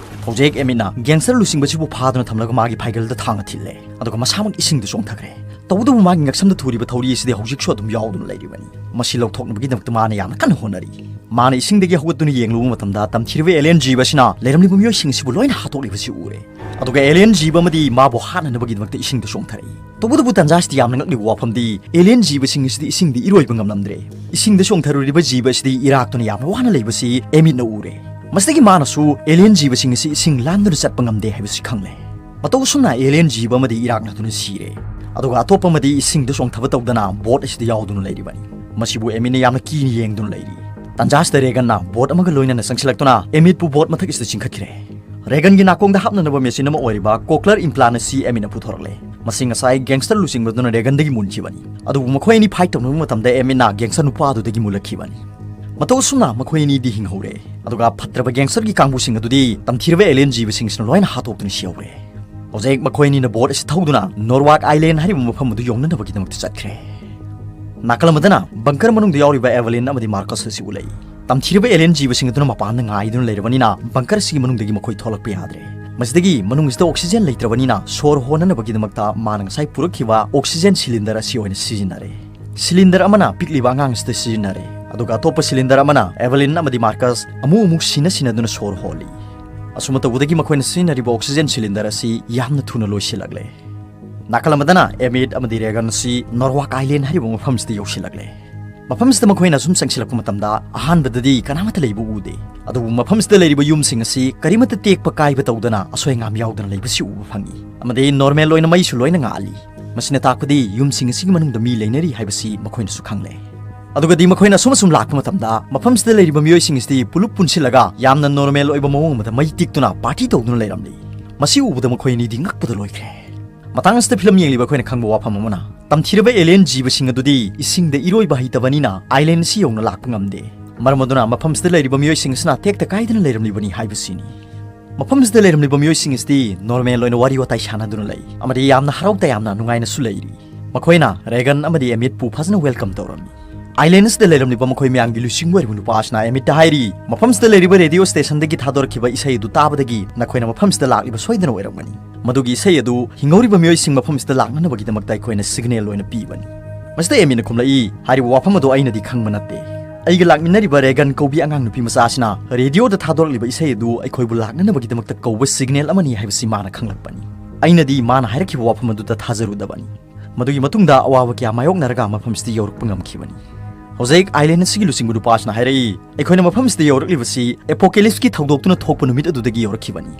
ꯍꯧꯖꯤꯛ ꯑꯦꯃꯤꯠꯅ ꯒꯦꯡꯁꯇꯔ ꯂꯨꯆꯤꯡꯕꯁꯤꯕꯨ ꯐꯥꯗꯨꯅ ꯊꯝꯂꯒ ꯃꯥꯒꯤ ꯐꯥꯏꯒꯜꯗ ꯊꯥꯡꯅ ꯊꯤꯜꯂꯦ꯫ ꯑꯗꯨꯒ ꯃꯁꯥꯃꯛ ꯏꯁꯤꯡꯗ ꯆꯣꯡꯊꯈ꯭ꯔꯦ꯫ ꯇꯧꯕꯇꯕꯨ ꯃꯥꯒꯤ ꯉꯛꯁꯝꯗ ꯊꯨꯔꯤꯕ ꯊꯧꯔꯤ ꯑꯁꯤꯗꯤ ꯍꯧꯖꯤꯛꯁꯨ ꯑꯗꯨꯝ ꯌꯥꯎꯗꯨꯅ ꯂꯩꯔꯤꯕꯅꯤ꯫ ꯃꯁꯤ ꯂꯧꯊꯣꯛꯅꯕꯒꯤꯗꯃꯛꯇ ꯃꯥꯅ ꯌꯥꯝꯅ ꯀꯟꯅ ꯍꯣꯠꯅꯔꯤ꯫ ꯃꯥꯅ ꯏꯁꯤꯡꯗꯒꯤ ꯍꯧꯒꯠꯇꯨꯅ ꯌꯦꯡꯂꯨꯕ ꯃꯇꯝꯗ ꯇꯝꯊꯤꯔꯕ ꯑꯦꯂꯤꯌꯟ ꯖꯤꯕ ꯑꯁꯤꯅ ꯂꯩꯔꯝꯂꯤꯕ ꯃꯤꯑꯣꯏꯁꯤꯡ ꯑꯁꯤꯕꯨ ꯂꯣꯏꯅ ꯍꯥꯠꯇꯣꯛꯂꯤꯕꯁꯤ ꯎꯔꯦ꯫ ꯑꯗꯨꯒ ꯑꯦꯂꯤꯌꯟ ꯖꯤꯕ ꯑꯃꯗꯤ ꯃꯥꯕꯨ ꯍꯥꯠꯅꯅꯕꯒꯤꯗꯃꯛꯇ ꯏꯁꯤꯡꯗ ꯆꯣꯡꯊꯔꯛꯏ꯫ ꯇꯧꯕꯇꯕꯨ ꯇꯟꯖꯥ ꯑꯁꯤꯗ ꯌꯥꯝꯅ ꯉꯛꯂꯤꯕ ꯋꯥꯐꯝꯗꯤ ꯑꯦꯂꯤꯌꯟ ꯖꯤꯕꯁꯤꯡ ꯑꯁꯤꯗꯤ ꯏꯁꯤꯡꯗ ꯏꯔꯣꯏꯕ ꯉꯝꯂꯝꯗ꯭ꯔꯦ꯫ ꯏꯁꯤꯡꯗ ꯆꯣꯡꯊꯔꯨꯔꯤꯕ ꯖꯤꯕ ꯑꯁꯤꯗꯤ ꯏꯔꯥꯛꯇꯨꯅ ꯌꯥꯝꯅ ꯋꯥꯅ ꯂꯩꯕꯁꯤ ꯑꯦꯃꯤꯠꯅ ꯎꯔꯦ꯫ ꯃꯁꯤꯗꯒꯤ ꯃꯥꯅꯁꯨ ꯑꯦꯂꯤꯌꯟ ꯖꯤꯕꯁꯤꯡ ꯑꯁꯤ ꯏꯁꯤꯡ ꯂꯥꯟꯗꯨꯅ ꯆꯠꯄ ꯉꯝꯗꯦ ꯍꯥꯏꯕꯁꯤ ꯈꯪꯂꯦ꯫ ꯃꯇꯧ ꯑꯁꯨꯝꯅ ꯑꯦꯂꯤꯌꯟ ꯖꯤꯕ ꯑꯃꯗꯤ ꯏꯔꯥꯛꯅꯗꯨꯅ ꯁꯤꯔꯦ꯫ ꯑꯗꯨꯒ ꯑꯇꯣꯞꯄ ꯑꯃꯗꯤ ꯏꯁꯤꯡꯗ ꯆꯣꯡꯊꯕ ꯇꯧꯗꯅ ꯕꯣꯠ ꯑꯁꯤꯗ ꯌꯥꯎꯗꯨꯅ ꯂꯩꯔꯤꯕꯅꯤ꯫ ꯃꯁꯤꯕꯨ ꯑꯦꯃꯤꯠꯅ ꯌꯥꯝꯅ ꯀꯤꯅ ꯌꯦꯡꯗꯨꯅ ꯂꯩꯔꯤ꯫ ꯇꯟꯖꯥ ꯑꯁꯤꯗ ꯔꯦꯒꯟꯅ ꯕꯣꯠ ꯑꯃꯒ ꯂꯣꯏꯅꯅ ꯆꯪꯁꯤꯜꯂꯛꯇꯨꯅ ꯑꯦꯃꯤꯠꯄꯨ ꯕꯣꯠ ꯃꯊꯛ ꯑꯁꯤꯗ ꯆꯤꯡꯈꯠꯈ꯭ꯔꯦ꯫ ꯔꯦꯒꯟꯒꯤ ꯅꯥꯀꯣꯡꯗ ꯍꯥꯞꯅꯅꯕ ꯃꯦꯆꯤꯟ ꯑꯃ ꯑꯣꯏꯔꯤꯕ ꯀꯣꯀ꯭ꯂꯔ ꯏꯝꯄ꯭ꯂꯥꯟ ꯑꯁꯤ ꯑꯦꯃꯤꯠꯅ ꯄꯨꯊꯣꯔꯛꯂꯦ꯫ ꯃꯁꯤ ꯉꯁꯥꯏ ꯒꯦꯡꯁꯇꯔ ꯂꯨꯆꯤꯡꯕꯗꯨꯅ ꯔꯦꯒꯟꯗꯒꯤ ꯃꯨꯟꯈꯤꯕꯅꯤ꯫ ꯑꯗꯨꯕꯨ ꯃꯈꯣꯏ ꯑꯅꯤ ꯐꯥꯏꯠ ꯇꯧꯅꯕ ꯃꯇꯝꯗ ꯑꯦꯃꯤꯠꯅ ꯒꯦꯡꯁꯇꯔ ꯅꯨꯄꯥ ꯑꯗꯨꯗꯒꯤ ꯃꯨꯜꯂꯛꯈꯤꯕꯅꯤ꯫ ꯃꯇꯧ ꯑꯁꯨꯝꯅ ꯃꯈꯣꯏ ꯑꯅꯤꯗꯤ ꯍꯤꯡꯍꯧꯔꯦ꯫ ꯑꯗꯨꯒ ꯐꯠꯇ꯭ꯔꯕ ꯒꯦꯡꯁꯇꯔꯒꯤ ꯀꯥꯡꯕꯨꯁꯤꯡ ꯑꯗꯨꯗꯤ ꯇꯝꯊꯤꯔꯕ ꯑꯦꯂꯤꯌꯟ ꯖꯤꯕꯁꯤꯡꯁꯤꯅ ꯂꯣꯏꯅ ꯍꯥꯠꯇꯣꯛꯇꯨꯅ ꯁꯤꯍꯧꯔꯦ꯫ ꯍꯧꯖꯤꯛ ꯃꯈꯣꯏ ꯑꯅꯤꯅ ꯕꯣꯠ ꯑꯁꯤ ꯊꯧꯗꯨꯅ ꯅꯣꯔꯋꯥꯛ ꯑꯥꯏꯂꯦꯟ ꯍꯥꯏꯔꯤꯕ ꯃꯐꯝ ꯑꯗꯨ ꯌꯧꯅꯅꯕꯒꯤꯗꯃꯛꯇ ꯆꯠꯈ꯭ꯔꯦ꯫ ꯅꯥꯀꯜ ꯑꯃꯗꯅ ꯕꯪꯀꯔ ꯃꯅꯨꯡꯗ ꯌꯥꯎꯔꯤꯕ ꯑꯦꯚꯦꯂꯤꯟ ꯑꯃꯗꯤ ꯃꯥꯔꯀꯁ ꯑꯁꯤ ꯎꯠꯂꯛꯏ꯫ ꯇꯝꯊꯤꯔꯕ ꯑꯦꯂꯤꯌꯟ ꯖꯤꯕꯁꯤꯡ ꯑꯗꯨꯅ ꯃꯄꯥꯟꯗ ꯉꯥꯏꯗꯨꯅ ꯂꯩꯔꯕꯅꯤꯅ ꯕꯪꯀꯔ ꯑꯁꯤꯒꯤ ꯃꯅꯨꯡꯗꯒꯤ ꯃꯈꯣꯏ ꯊꯣꯛꯂꯛꯄ ꯌꯥꯗ꯭ꯔꯦ꯫ ꯃꯁꯤꯗꯒꯤ ꯃꯅꯨꯡ ꯑꯁꯤꯗ ꯑꯣꯛꯁꯤꯖꯦꯟ ꯂꯩꯇ꯭ꯔꯕꯅꯤꯅ ꯁꯣꯔ ꯍꯣꯟꯅꯅꯕꯒꯤꯗꯃꯛꯇ ꯃꯥꯅ ꯉꯁꯥꯏ ꯄꯨꯔꯛꯈꯤꯕ ꯑꯣꯛꯁꯤꯖꯦꯟ ꯁꯤꯂꯤꯟꯗꯔ ꯑꯁꯤ ꯑꯣꯏꯅ ꯁꯤꯖꯤꯟꯅꯔꯦ꯫ ꯁꯤꯂꯤꯟꯗꯔ ꯑꯃꯅ ꯄꯤꯛꯂꯤꯕ ꯑꯉꯥꯡ ꯑꯁꯤꯗ ꯁꯤꯖꯤꯟꯅꯔꯦ, ꯑꯗꯨꯒ ꯑꯇꯣꯞꯄ ꯁꯤꯂꯤꯟꯗꯔ ꯑꯃꯅ ꯑꯦꯚꯦꯂꯤꯟ ꯑꯃꯗꯤ ꯃꯥꯔꯀꯁ ꯑꯃꯨꯛ ꯑꯃꯨꯛ ꯁꯤꯟꯅ ꯁꯤꯟꯅꯗꯨꯅ ꯁꯣꯔ ꯍꯣꯜꯂꯤ꯫ ꯑꯁꯨꯝꯅ ꯇꯧꯕꯗꯒꯤ ꯃꯈꯣꯏꯅ ꯁꯤꯖꯤꯟꯅꯔꯤꯕ ꯑꯣꯛꯁꯤꯖꯦꯟ ꯁꯤꯂꯤꯟꯗꯔ ꯑꯁꯤ ꯌꯥꯝꯅ ꯊꯨꯅ ꯂꯣꯏꯁꯤꯜꯂꯛꯂꯦ꯫ ꯅꯥꯀꯜ ꯑꯃꯗꯅ ꯑꯦꯃꯤꯠ ꯑꯃꯗꯤ ꯔꯦꯒꯟ ꯑꯁꯤ ꯅꯣꯔꯋꯥꯛ ꯑꯥꯏꯂꯦꯟ ꯍꯥꯏꯔꯤꯕ ꯃꯐꯝꯁꯤꯗ ꯌꯧꯁꯤꯜꯂꯛꯂꯦ꯫ ꯃꯐꯝꯁꯤꯗ ꯃꯈꯣꯏꯅ ꯑꯁꯨꯝ ꯆꯪꯁꯤꯜꯂꯛꯄ ꯃꯇꯝꯗ ꯑꯍꯥꯟꯕꯗꯗꯤ ꯀꯅꯥꯃꯠꯇ ꯂꯩꯕ ꯎꯗꯦ꯫ ꯑꯗꯨꯕꯨ ꯃꯐꯝꯁꯤꯗ ꯂꯩꯔꯤꯕ ꯌꯨꯝꯁꯤꯡ ꯑꯁꯤ ꯀꯔꯤꯃꯠꯇ ꯇꯦꯛꯄ ꯀꯥꯏꯕ ꯇꯧꯗꯅ ꯑꯁꯣꯏ ꯑꯉꯥꯝ ꯌꯥꯎꯗꯅ ꯂꯩꯕꯁꯤ ꯎꯕ ꯐꯪꯏ꯫ ꯑꯃꯗꯤ ꯅꯣꯔꯃꯦꯜ ꯑꯣꯏꯅ ꯃꯩꯁꯨ ꯂꯣꯏꯅ ꯉꯥꯜꯂꯤ꯫ ꯃꯁꯤꯅ ꯇꯥꯛꯄꯗꯤ ꯌꯨꯝꯁꯤꯡ ꯑꯁꯤꯒꯤ ꯃꯅꯨꯡꯗ ꯃꯤ ꯂꯩꯅꯔꯤ ꯍꯥꯏꯕꯁꯤ ꯃꯈꯣꯏꯅꯁꯨ ꯈꯪꯂꯦ꯫ ꯑꯗꯨꯒꯗꯤ ꯃꯈꯣꯏꯅ ꯑꯁꯨꯝ ꯑꯁꯨꯝ ꯂꯥꯛꯄ ꯃꯇꯝꯗ ꯃꯐꯝꯁꯤꯗ ꯂꯩꯔꯤꯕ ꯃꯤꯑꯣꯏꯁꯤꯡ ꯑꯁꯤꯗꯤ ꯄꯨꯂꯞ ꯄꯨꯟꯁꯤꯜꯂꯒ ꯌꯥꯝꯅ ꯅꯣꯔꯃꯦꯜ ꯑꯣꯏꯕ ꯃꯑꯣꯡ ꯑꯃꯗ ꯃꯩ ꯇꯤꯛꯇꯨꯅ ꯄꯥꯔꯇꯤ ꯇꯧꯗꯨꯅ ꯂꯩꯔꯝꯂꯤ꯫ ꯃꯁꯤ ꯎꯕꯗ ꯃꯈꯣꯏ ꯑꯅꯤꯗꯤ ꯉꯛꯄꯗ ꯂꯣꯏꯈ꯭ꯔꯦ꯫ ꯃꯇꯥꯡ ꯑꯁꯤꯗ ꯐꯤꯂꯝ ꯌꯦꯡꯂꯤꯕ ꯑꯩꯈꯣꯏꯅ ꯈꯪꯕ ꯋꯥꯐꯝ ꯑꯃꯅ, ꯇꯝꯊꯤꯔꯕ ꯑꯦꯂꯤꯌꯟ ꯖꯤꯕꯁꯤꯡ ꯑꯗꯨꯗꯤ ꯏꯁꯤꯡꯗ ꯏꯔꯣꯏꯕ ꯍꯩꯇꯕꯅꯤꯅ ꯑꯥꯏꯂꯦꯟ ꯑꯁꯤ ꯌꯧꯅ ꯂꯥꯛꯄ ꯉꯝꯗꯦ꯫ ꯃꯔꯝ ꯑꯗꯨꯅ ꯃꯐꯝꯁꯤꯗ ꯂꯩꯔꯤꯕ ꯃꯤꯑꯣꯏꯁꯤꯡ ꯑꯁꯤꯅ ꯇꯦꯛꯇ ꯀꯥꯏꯗꯅ ꯂꯩꯔꯝꯂꯤꯕꯅꯤ ꯍꯥꯏꯕꯁꯤꯅꯤ꯫ ꯃꯐꯝꯁꯤꯗ ꯂꯩꯔꯝꯂꯤꯕ ꯃꯤꯑꯣꯏꯁꯤꯡ ꯑꯁꯤꯗꯤ ꯅꯣꯔꯃꯦꯜ ꯑꯣꯏꯅ ꯋꯥꯔꯤ ꯋꯥꯇꯥꯏ ꯁꯥꯟꯅꯗꯨꯅ ꯂꯩ ꯑꯃꯗꯤ ꯌꯥꯝꯅ ꯍꯔꯥꯎ ꯇꯌꯥꯝꯅ ꯅꯨꯡꯉꯥꯏꯅꯁꯨ ꯂꯩꯔꯤ꯫ ꯃꯈꯣꯏꯅ ꯔꯦꯒꯟ ꯑꯃꯗꯤ ꯑꯦꯃꯤꯠꯄꯨ ꯐꯖꯅ ꯋꯦꯜꯀꯝ ꯇꯧꯔꯝꯃꯤ꯫ ꯑꯥꯏꯂꯦꯟ ꯑꯁꯤꯗ ꯂꯩꯔꯝꯂꯤꯕ ꯃꯈꯣꯏ ꯃꯌꯥꯝꯒꯤ ꯂꯨꯆꯤꯡꯕ ꯑꯣꯏꯔꯤꯕ ꯅꯨꯄꯥ ꯑꯁꯤꯅ ꯑꯦꯃꯤꯠꯇ ꯍꯥꯏꯔꯤ, "ꯃꯐꯝꯁꯤꯗ ꯂꯩꯔꯤꯕ ꯔꯦꯗꯤꯑꯣ ꯁ꯭ꯇꯦꯁꯟꯗꯒꯤ ꯊꯥꯗꯣꯔꯛꯈꯤꯕ ꯏꯁꯩ ꯑꯗꯨ ꯇꯥꯕꯗꯒꯤ ꯅꯈꯣꯏꯅ ꯃꯐꯝꯁꯤꯗ ꯂꯥꯛꯂꯤꯕ ꯁꯣꯏꯗꯅ ꯑꯣꯏꯔꯝꯒꯅꯤ꯫ ꯃꯗꯨꯒꯤ ꯏꯁꯩ ꯑꯗꯨ ꯍꯤꯡꯍꯧꯔꯤꯕ ꯃꯤꯑꯣꯏꯁꯤꯡ ꯃꯐꯝꯁꯤꯗ ꯂꯥꯛꯅꯅꯕꯒꯤꯗꯃꯛꯇ ꯑꯩꯈꯣꯏꯅ ꯁꯤꯒꯅꯦꯜ ꯑꯣꯏꯅ ꯄꯤꯕꯅꯤ꯫" ꯃꯁꯤꯗ ꯑꯦꯃꯤꯠꯅ ꯈꯨꯝꯂꯛꯏ, "ꯍꯥꯏꯔꯤꯕ ꯋꯥꯐꯝ ꯑꯗꯨ ꯑꯩꯅꯗꯤ ꯈꯪꯕ ꯅꯠꯇꯦ꯫ ꯑꯩꯒ ꯂꯥꯛꯃꯤꯟꯅꯔꯤꯕ ꯔꯦꯒꯟ ꯀꯧꯕꯤ ꯑꯉꯥꯡ ꯅꯨꯄꯤ ꯃꯆꯥ ꯑꯁꯤꯅ ꯔꯦꯗꯤꯑꯣꯗ ꯊꯥꯗꯣꯔꯛꯂꯤꯕ ꯏꯁꯩ ꯑꯗꯨ ꯑꯩꯈꯣꯏꯕꯨ ꯂꯥꯛꯅꯅꯕꯒꯤꯗꯃꯛꯇ ꯀꯧꯕ ꯁꯤꯒꯅꯦꯜ ꯑꯃꯅꯤ ꯍꯥꯏꯕꯁꯤ ꯃꯥꯅ ꯈꯪꯂꯛꯄꯅꯤ꯫ ꯑꯩꯅꯗꯤ ꯃꯥꯅ ꯍꯥꯏꯔꯛꯈꯤꯕ ꯋꯥꯐꯝ ꯑꯗꯨꯗ ꯊꯥꯖꯔꯨꯗꯕꯅꯤ꯫" ꯃꯗꯨꯒꯤ ꯃꯇꯨꯡꯗ ꯑꯋꯥꯕ ꯀꯌꯥ ꯃꯥꯌꯣꯛꯅꯔꯒ ꯃꯐꯝꯁꯤꯗ ꯌꯧꯔꯛꯄ ꯉꯝꯈꯤꯕꯅꯤ꯫ ꯍꯧꯖꯤꯛ ꯑꯥꯏꯂꯦꯟ ꯑꯁꯤꯒꯤ ꯂꯨꯆꯤꯡꯕ ꯅꯨꯄꯥꯁꯤꯅ ꯍꯥꯏꯔꯛꯏ, "ꯑꯩꯈꯣꯏꯅ ꯃꯐꯝꯁꯤꯗ ꯌꯧꯔꯛꯂꯤꯕꯁꯤ ꯑꯦꯄꯣꯀꯦꯂꯤꯞꯁꯀꯤ ꯊꯧꯗꯣꯛꯇꯨꯅ ꯊꯣꯛꯄ ꯅꯨꯃꯤꯠ ꯑꯗꯨꯗꯒꯤ ꯌꯧꯔꯛꯈꯤꯕꯅꯤ꯫"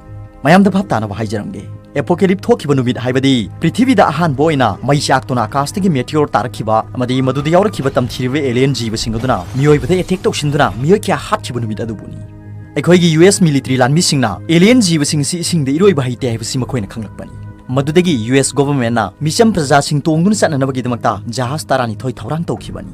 ꯃꯌꯥꯝꯗ ꯚꯥꯞ ꯇꯥꯅꯕ ꯍꯥꯏꯖꯔꯝꯒꯦ, ꯑꯦꯄꯣꯀꯦꯂꯤꯞ ꯊꯣꯛꯈꯤꯕ ꯅꯨꯃꯤꯠ ꯍꯥꯏꯕꯗꯤ ꯄ꯭ꯔꯤꯊꯤꯕꯤꯗ ꯑꯍꯥꯟꯕ ꯑꯣꯏꯅ ꯃꯩ ꯆꯥꯛꯇꯨꯅ ꯑꯀꯥꯁꯇꯒꯤ ꯃꯦꯇꯤꯑꯣꯔ ꯇꯥꯔꯛꯈꯤꯕ ꯑꯃꯗꯤ ꯃꯗꯨꯗ ꯌꯥꯎꯔꯛꯈꯤꯕ ꯇꯝꯊꯤꯔꯕ ꯑꯦꯂꯤꯌꯟ ꯖꯤꯕꯁꯤꯡ ꯑꯗꯨꯅ ꯃꯤꯑꯣꯏꯕꯗ ꯑꯦꯇꯦꯛ ꯇꯧꯁꯤꯟꯗꯨꯅ ꯃꯤꯑꯣꯏ ꯀꯌꯥ ꯍꯥꯠꯈꯤꯕ ꯅꯨꯃꯤꯠ ꯑꯗꯨꯕꯨꯅꯤ꯫ ꯑꯩꯈꯣꯏꯒꯤ ꯌꯨ ꯑꯦꯁ ꯃꯤꯂꯤꯇꯔꯤ ꯂꯥꯟꯃꯤꯁꯤꯡꯅ ꯑꯦꯂꯤꯌꯟ ꯖꯤꯕꯁꯤꯡ ꯑꯁꯤ ꯏꯁꯤꯡꯗ ꯏꯔꯣꯏꯕ ꯍꯩꯇꯦ ꯍꯥꯏꯕꯁꯤ ꯃꯈꯣꯏꯅ ꯈꯪꯂꯛꯄꯅꯤ꯫ ꯃꯗꯨꯗꯒꯤ ꯌꯨ ꯑꯦꯁ ꯒꯣꯚꯔꯟꯃꯦꯟꯠꯅ ꯃꯤꯆꯝ ꯄ꯭ꯔꯖꯥꯁꯤꯡ ꯇꯣꯡꯗꯨꯅ ꯆꯠꯅꯅꯕꯒꯤꯗꯃꯛꯇ ꯖꯍꯥꯖ ꯇꯔꯥꯅꯤꯊꯣꯏ ꯊꯧꯔꯥꯡ ꯇꯧꯈꯤꯕꯅꯤ꯫